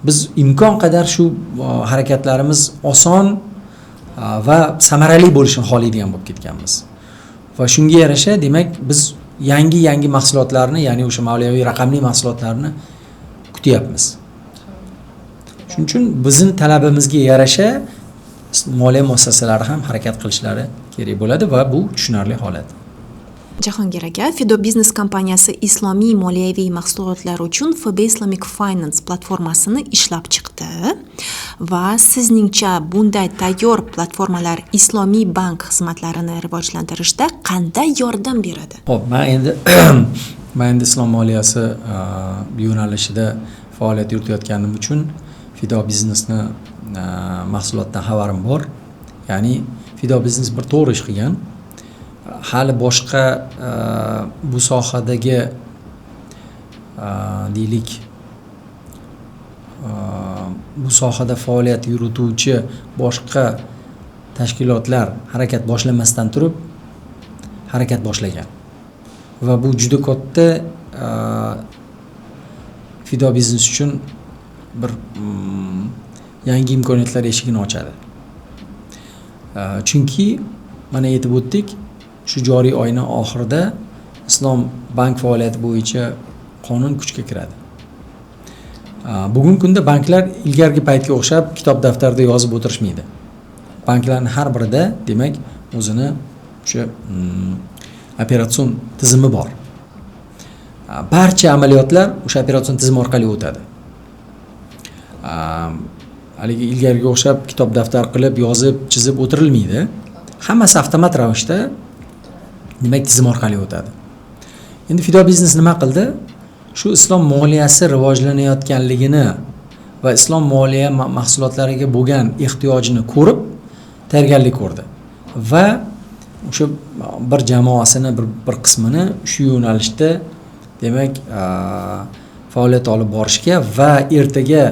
Biz imkon qadar shu harakatlarimiz oson va samarali bo'lishini xohlaydigan bo'lib ketganmiz. Va shunga yarasha, demak, biz yangi mahsulotlarni, ya'ni o'sha moliyaviy raqamli mahsulotlarni kutyapmiz. Shuning uchun bizning talabimizga yarasha moliya muassasalari ham harakat qilishlari kerak bo'ladi va bu tushunarli holat. Jahongir aka, Fido Biznes kompaniyasi islomiy moliyaviy mahsulotlar uchun FB Islamic Finance platformasini ishlab chiqdi va sizningcha bunday tayyor platformalar islomiy bank xizmatlarini rivojlantirishda qanday yordam beradi? Xo'p, men endi islom moliyasi yo'nalishida faoliyat yuritayotganim uchun Fido Biznesni mahsulotdan xabarim bor. Ya'ni Fido Biznes bir to'g'ri ish qilgan. Hali boshqa bu sohadagi deylik bu sohada faoliyat yurituvchi boshqa tashkilotlar harakat boshlamasdan turib harakat boshlagan. Va bu juda katta Fido Biznes uchun bir yangi imkoniyatlar eshigini ochadi. Chunki mana aytib o'tdik, shu joriy oyning oxirida islom bank faoliyati bo'yicha qonun kuchga kiradi. Bugungi kunda banklar ilgarigi paytga o'xshab kitob daftarda yozib o'tirishmaydi. Banklarning har birida, demak, o'zini o'sha operatsion tizimi bor. Barcha amaliyotlar o'sha operatsion tizim orqali o'tadi. Haligi ilgariga o'xshab kitob daftar qilib, yozib, chizib o'tirilmaydi. Hammasi avtomat ravishda, demak, tizim orqali o'tadi. Endi Fido Biznes nima qildi? Shu islom moliyasi rivojlanayotganligini va islom moliya mahsulotlariga bo'lgan ehtiyojini ko'rib tayyorgarlik ko'rdi va o'sha bir jamoasini bir qismini shu yo'nalishda, demak, faoliyat olib borishga va ertaga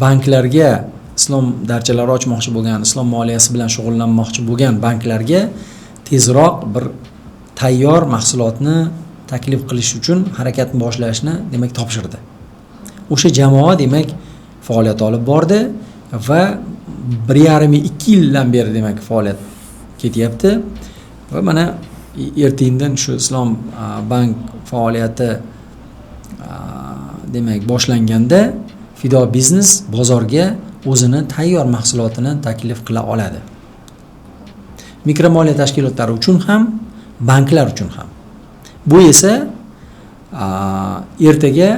banklarga islom darchalari ochmoqchi bo'lgan, islom moliyasi bilan shug'ullanmoqchi bo'lgan banklarga tezroq bir tayyor mahsulotni taklif qilish uchun harakatni boshlashni, demak, topshirdi. O'sha jamoa, demak, faoliyat olib bordi va 1,5-2 yildan beri, demak, faoliyat ketyapti va mana ertandan shu islom bank faoliyati, demak, boshlanganda Fido Biznes bozorga o'zini tayyor mahsulotini taklif qila oladi. Mikromoliya tashkilotlari uchun ham, banklar uchun ham. Bu esa ertaga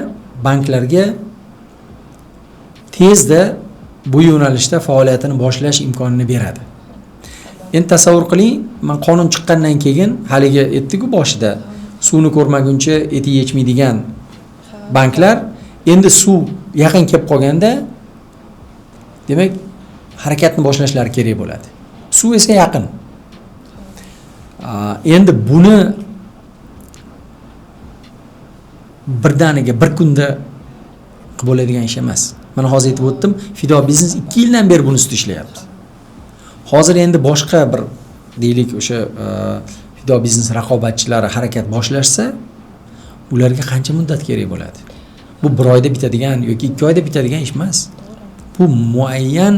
banklarga tezda bu yo'nalishda faoliyatini boshlash imkonini beradi. Endi tasavvur qiling, man qonun chiqqandan keyin haligi aytdik-ku boshida, suvni ko'rmaguncha eti yechmaydigan banklar endi suv yaqin kelib qolganda, demak, harakatni boshlashlari kerak bo'ladi. Suv esa yaqin. Endi buni birdaniga bir kunda qilib bo'ladigan ish emas. Mana hozir aytib o'tdim, Fido Biznes 2 yildan beri buni ustida ishlayapti. Hozir endi boshqa bir, deylik, o'sha Fido Biznes raqobatchilari harakat boshlashsa, ularga qancha muddat kerak bo'ladi? Bu bir oyda bitadigan yoki 2 oyda bitadigan ish emas. Bu muayyan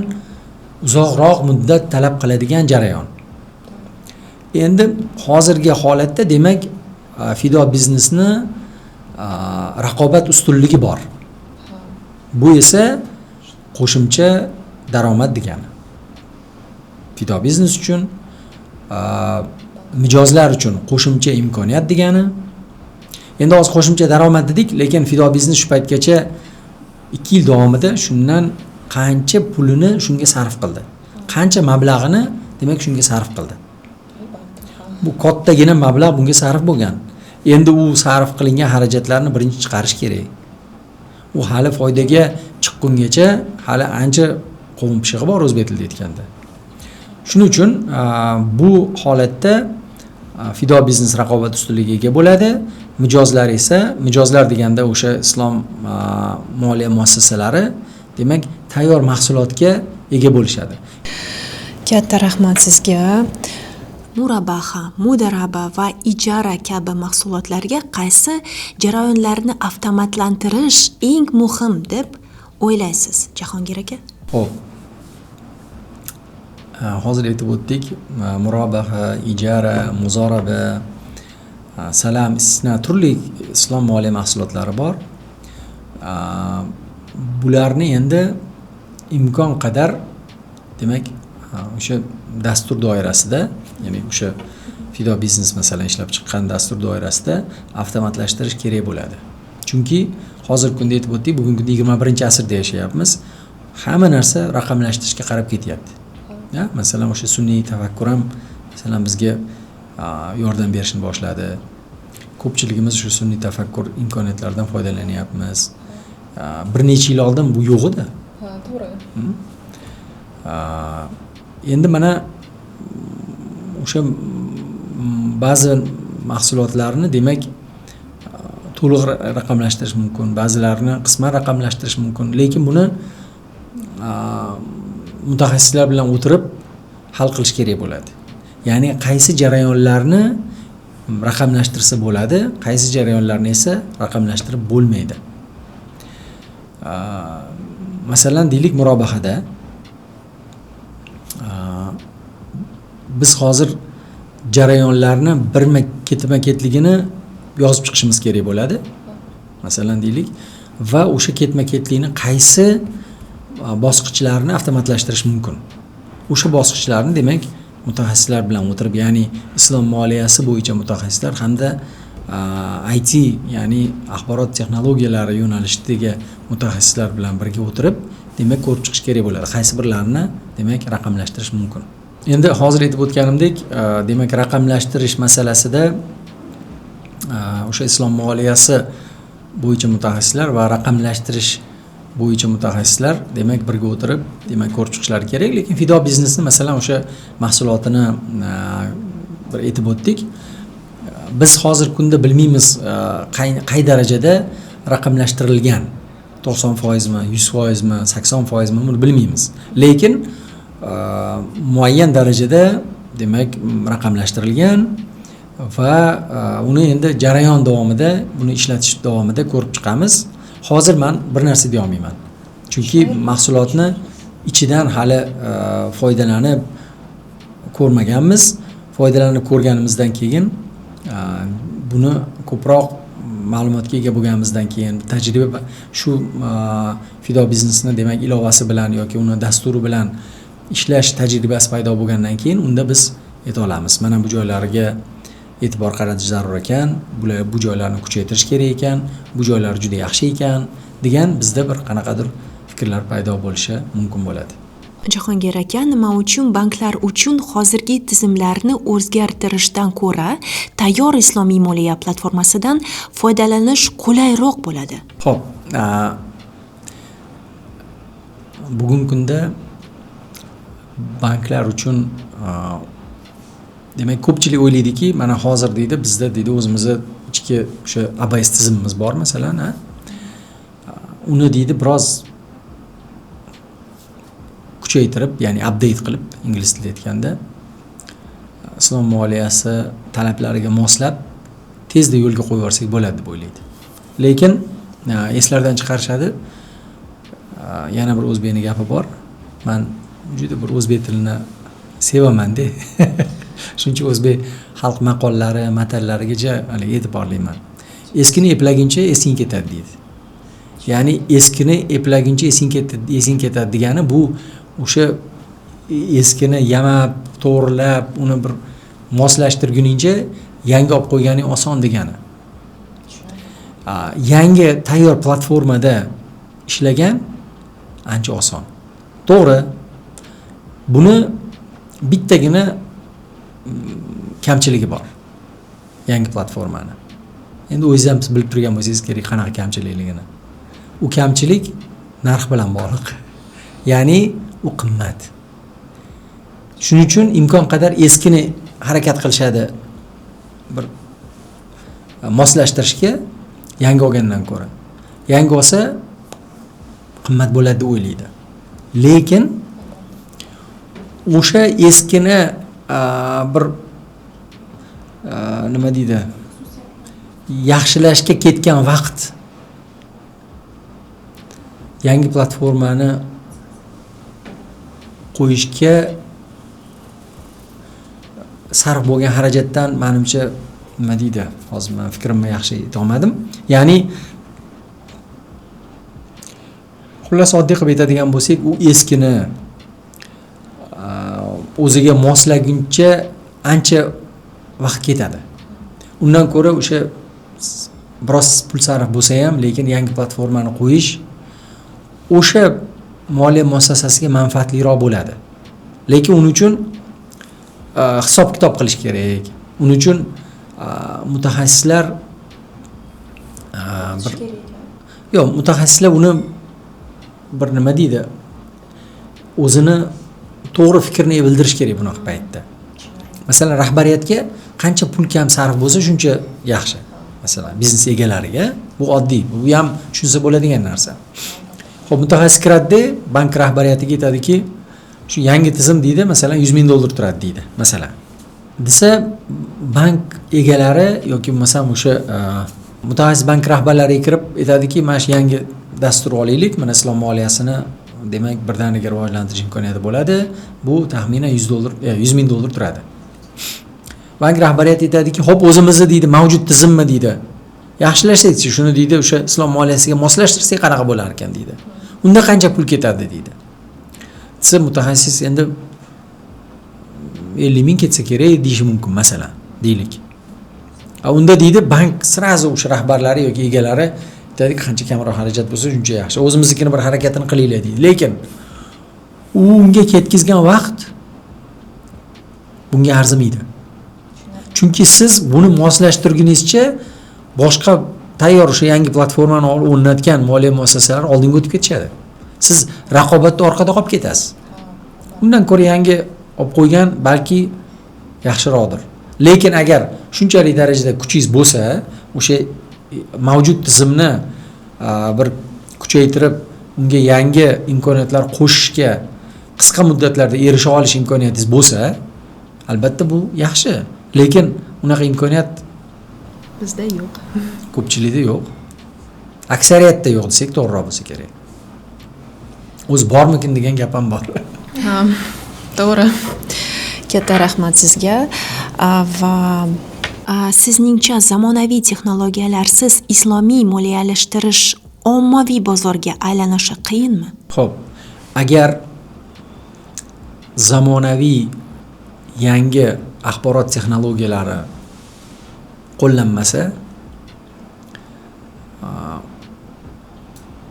uzoqroq muddat talab qiladigan jarayon. Endi hozirgi holatda, demak, Fido Biznesni raqobat ustunligi bor. Bu esa qo'shimcha daromad degani. Fido Biznes uchun, mijozlar uchun qo'shimcha imkoniyat degani. Endi hozir qo'shimcha daromad dedik, lekin Fido Biznes shu paytgacha 2 yil davomida shundan qancha pulini shunga sarf qildi. Qancha mablag'ini, demak, shunga sarf qildi. Bu kattagina mablag' bunga sarf bo'lgan. Endi u sarf qilingan xarajatlarni birinchi chiqarish kerak. U hali foydaga chiqqungacha hali ancha qovun pishig'i bor o'zbek tilida aytganda. Shuning uchun bu holatda Fido Biznes raqobat ustunligiga ega bo'ladi. Mijozlar esa, mijozlar deganda o'sha islom moliya muassasalari, demak, tayyor mahsulotga ega bo'lishadi. Katta rahmat sizga. Murabaha, mudaraba va ijara kabi mahsulotlarga qaysi jarayonlarni avtomatlantirish eng muhim deb o'ylaysiz, Jahongir aka? Xo'p. Hozir aytib o'tdik, murabaha, ijara, muzoraba, salam, istisna, turli islom moliya mahsulotlari bor. Bularni endi imkon qadar, demak, o'sha dastur doirasida, ya'ni o'sha Fido Biznes masalan ishlab chiqqan dastur doirasida avtomatlashtirish kerak bo'ladi. Chunki hozirgi kunda aytib o'tdik, bugungi kunda 21-asrda yashayapmiz. Hamma narsa raqamlashtirishga qarab ketyapti. Ya, masalan, o'sha sun'iy tafakkur ham masalan bizga yordam berishni boshladi. Ko'pchiligimiz shu sun'iy tafakkur imkoniyatlaridan foydalanyapmiz. Bir necha yil oldin bu yo'q edi. Ha, to'g'ri. Endi mana o'sha ba'zi mahsulotlarni, demak, to'liq raqamlashtirish mumkin, ba'zilarini qisman raqamlashtirish mumkin, lekin buni mutaxassislar bilan o'tirib hal qilish kerak bo'ladi. Ya'ni qaysi jarayonlarni raqamlashtirsa bo'ladi, qaysi jarayonlarni esa raqamlashtirib bo'lmaydi. Masalan, deylik, murobahada biz hozir jarayonlarni birma ketma-ketligini yozib chiqishimiz kerak bo'ladi. Masalan, deylik, va o'sha ketma-ketlikni qaysi bosqichlarni avtomatlashtirish mumkin. O'sha bosqichlarni, demak, mutaxassislar bilan o'tirib, ya'ni islom moliyasi bo'yicha mutaxassislar hamda IT, ya'ni axborot texnologiyalari yo'nalishidagi mutaxassislar bilan birga o'tirib, demak, ko'rib chiqish kerak bo'ladi. Qaysi birlarini, demak, raqamlashtirish mumkin. Endi hozir aytib o'tganimdek, demak, raqamlashtirish masalasida o'sha islom moliyasi bo'yicha mutaxassislar va raqamlashtirish bo'yicha mutaxassislar, demak, birga o'tirib, demak, ko'rib chiqishlari kerak. Lekin Fido biznesni, masalan, o'sha mahsulotini bir aytib o'tdik. Biz hozir kunda bilmaymiz qay darajada raqamlashtirilgan, 90%mi, 100%mi, 80%mi, buni bilmaymiz. Lekin muayyan darajada, demak, raqamlashtirilgan va uni endi jarayon davomida, buni ishlatish davomida ko'rib chiqamiz. Hozir men bir narsa deya olmayman. Chunki mahsulotni ichidan hali foydalanib ko'rmaganmiz. Foydalanib ko'rganimizdan keyin, buni ko'proq ma'lumotga ega bo'lganimizdan keyin, tajriba shu Fido biznesni, demak, ilovasi bilan yoki uni dasturi bilan ishlash tajribasi paydo bo'lgandan keyin unda biz ayta olamiz. Mana bu joylariga e'tibor qaratish zarur ekan, bu joylarni kuchaytirish kerak ekan, bu joylar juda yaxshi ekan degan bizda bir qanaqadir fikrlar paydo bo'lishi mumkin bo'ladi. Jahongir aka, nima uchun banklar uchun hozirgi tizimlarni o'zgartirishdan ko'ra tayyor islomiy moliya platformasidan foydalanish qulayroq bo'ladi? Xo'p, bugungi kunda banklar uchun, demak, ko'pchilik o'ylaydiki, mana hozir deydi, bizda deydi o'zimizni ichki o'sha ABS tizimimiz bor, masalan, uni deydi biroz kuchaytirib, ya'ni update qilib, ingliz tilida aytganda, islom moliyasi talablariga moslab tezda yo'lga qo'yib yuborsak bo'ladi deb o'ylaydi. Lekin eslardan chiqarishadi. Yana bir o'zbekning gapi bor. Men juda bir o'zbek tilini sevaman-da. Shuncha o'zbek xalq maqollari, matallarigacha haligi e'tiborliman. Eskini eplaguncha esing ketadi deydi. Ya'ni eskini eplaguncha esing ketadi, esing ketadi degani bu o'sha eskini yamab, to'g'rilab, uni bir moslashtirguningcha yangi olib qo'yganing oson degani. Yangi tayyor platformada ishlagan ancha oson. To'g'ri. Buni bittagina kamchiligi bor. Yangi platformani. Endi o'zingiz ham bilib turgan bo'lsangiz kerak qanaqa kamchilikligini. U kamchilik narx bilan bog'liq. Ya'ni u qimmat. Shuning uchun imkon qadar eskini harakat qilishadi bir moslashtirishga yangi olgandan ko'ra. Yangi olsa qimmat bo'ladi deb o'ylaydi. Lekin o'sha eskini bir nima deydi, yaxshilashga ketgan vaqt yangi platformani qo'yishga sarf bo'lgan xarajatdan menimcha nima deydi, hozir men fikrimni yaxshi ayta olmadim. Ya'ni xullas oddiy qilib aytadigan bo'lsak, u eskini o'ziga moslaguncha ancha vaqt ketadi. Undan ko'ra o'sha biroz pul sarf bo'lsa ham, lekin yangi platformani qo'yish o'sha moliya muassasasiga manfaatliroq bo'ladi. Lekin uning uchun hisob-kitob qilish kerak. Uning uchun mutaxassislar yo'q, mutaxassislar uni bir nima deydi, o'zini to'g'ri fikrini bildirish kerak bunaqa paytda. Masalan, rahbariyatga qancha pul kam sarf bo'lsa shuncha yaxshi. Masalan, biznes egalariga bu oddiy, bu ham tushunsa bo'ladigan narsa. Xo'p, mutaxassis kiradida bank rahbariyatiga aytadiki, shu yangi tizim deydi, masalan, $100,000 turadi deydi, masalan. Desa bank egalari yoki bo'lmasam o'sha mutaxassis bank rahbarlariga kirib aytadiki, mana shu yangi dastur olaylik, mana islom moliyasini demak birdaniga rivojlantirish imkoniyati bo'ladi. Bu taxminan $100,000 turadi. Bank rahbariyati aytadiki, xo'p, o'zimizni deydi, mavjud tizimmi deydi. Yaxshilashsak-chi, shuni deydi, o'sha islom moliyasiga moslashtirsak qanaqa bo'lar ekan deydi. Unda qancha pul ketadi deydi. Desa mutaxassis endi 50,000 ketsa kerak deyishi mumkin, masalan, deylik. Unda deydi, bank сразу o'sha rahbarlari yoki egalari aytadiki, qancha kamroq xarajat bo'lsa, shuncha yaxshi, o'zimiznikini bir harakatini qilinglar deydi. Lekin u unga ketkazgan vaqt bunga arzimaydi, chunki siz buni moslashtirguningizcha boshqa tayyor o'sha yangi platformani o'rnatgan moliya muassasalari oldinga o'tib ketishadi, siz raqobatda orqada qolib ketasiz. Undan ko'ra yangi olib qo'ygan balki yaxshiroqdir. Lekin agar shunchalik darajada kuchingiz bo'lsa, o'sha mavjud tizimni bir kuchaytirib, unga yangi imkoniyatlar qo'shishga qisqa muddatlarda erisha olish imkoniyatingiz bo'lsa, albatta bu yaxshi. Lekin unaqa imkoniyat bizda yo'q. Ko'pchilikda yo'q. Aksariyatda yo'q desak to'g'riroq bo'lsa kerak. O'zi bormikin degan gap ham bor. Ha, to'g'ri. Katta rahmat sizga. Va sizningcha zamonaviy texnologiyalarsiz islomiy moliyalashtirish ommaviy bozorga aylanishi qiyinmi? Xo'p, agar zamonaviy yangi axborot texnologiyalari qo'llanmasa,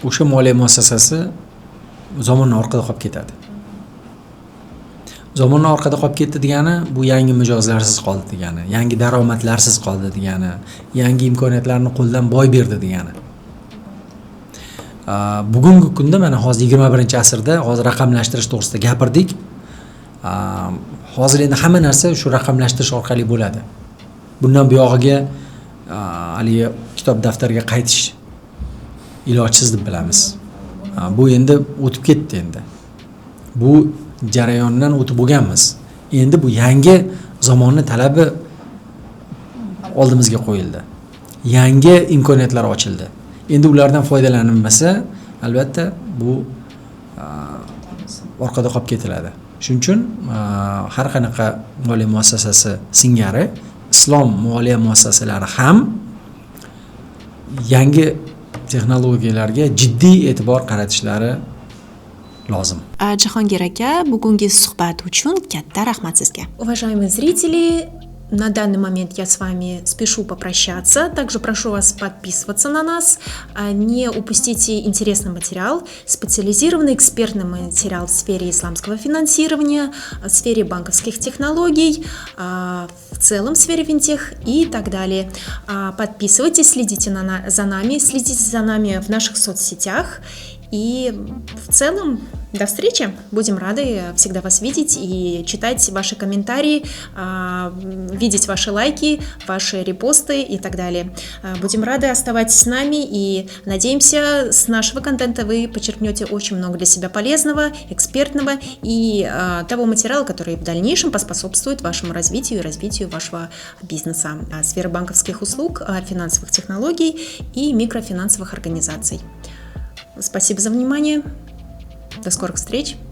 o'sha moliya muassasasi zamondan orqada qolib ketadi. Zamondan orqada qolib ketdi degani bu yangi mijozlarsiz qoldi degani, yangi daromadlarsiz qoldi degani, yangi imkoniyatlarni qo'ldan boy berdi degani. Bugungi kunda mana hozir 21-asrda hozir raqamlashtirish to'g'risida gapirdik. Hozir endi hamma narsa shu raqamlashtirish orqali bo'ladi. Bundan buyog'iga haligi kitob daftarga qaytish ilojsiz deb bilamiz. Bu endi o'tib ketdi endi. Bu jarayondan o'tib bo'lganmiz. Endi bu yangi zamonni talabi oldimizga qo'yildi. Yangi imkoniyatlar ochildi. Endi ulardan foydalanilmasa, albatta bu orqada qolib ketiladi. Shuning uchun har qanaqa moliya muassasasi singari islom moliya muassasalari ham yangi texnologiyalarga jiddiy e'tibor qaratishlari lozim. Jahongir aka, bugungi suhbat uchun katta rahmat sizga. Уважаемые зрители, на данный момент я с вами спешу попрощаться. Также прошу вас подписываться на нас. Не упустите интересный материал, специализированный экспертный материал в сфере исламского финансирования, в сфере банковских технологий, в целом в сфере финтех и так далее. Подписывайтесь, следите за нами, следите за нами в наших соцсетях. И в целом до встречи. Будем рады всегда вас видеть и читать ваши комментарии, видеть ваши лайки, ваши репосты и так далее. Будем рады, оставайтесь с нами и надеемся, с нашего контента вы почерпнете очень много для себя полезного, экспертного и того материала, который в дальнейшем поспособствует вашему развитию и развитию вашего бизнеса, сферы банковских услуг, финансовых технологий и микрофинансовых организаций. Спасибо за внимание. До скорых встреч.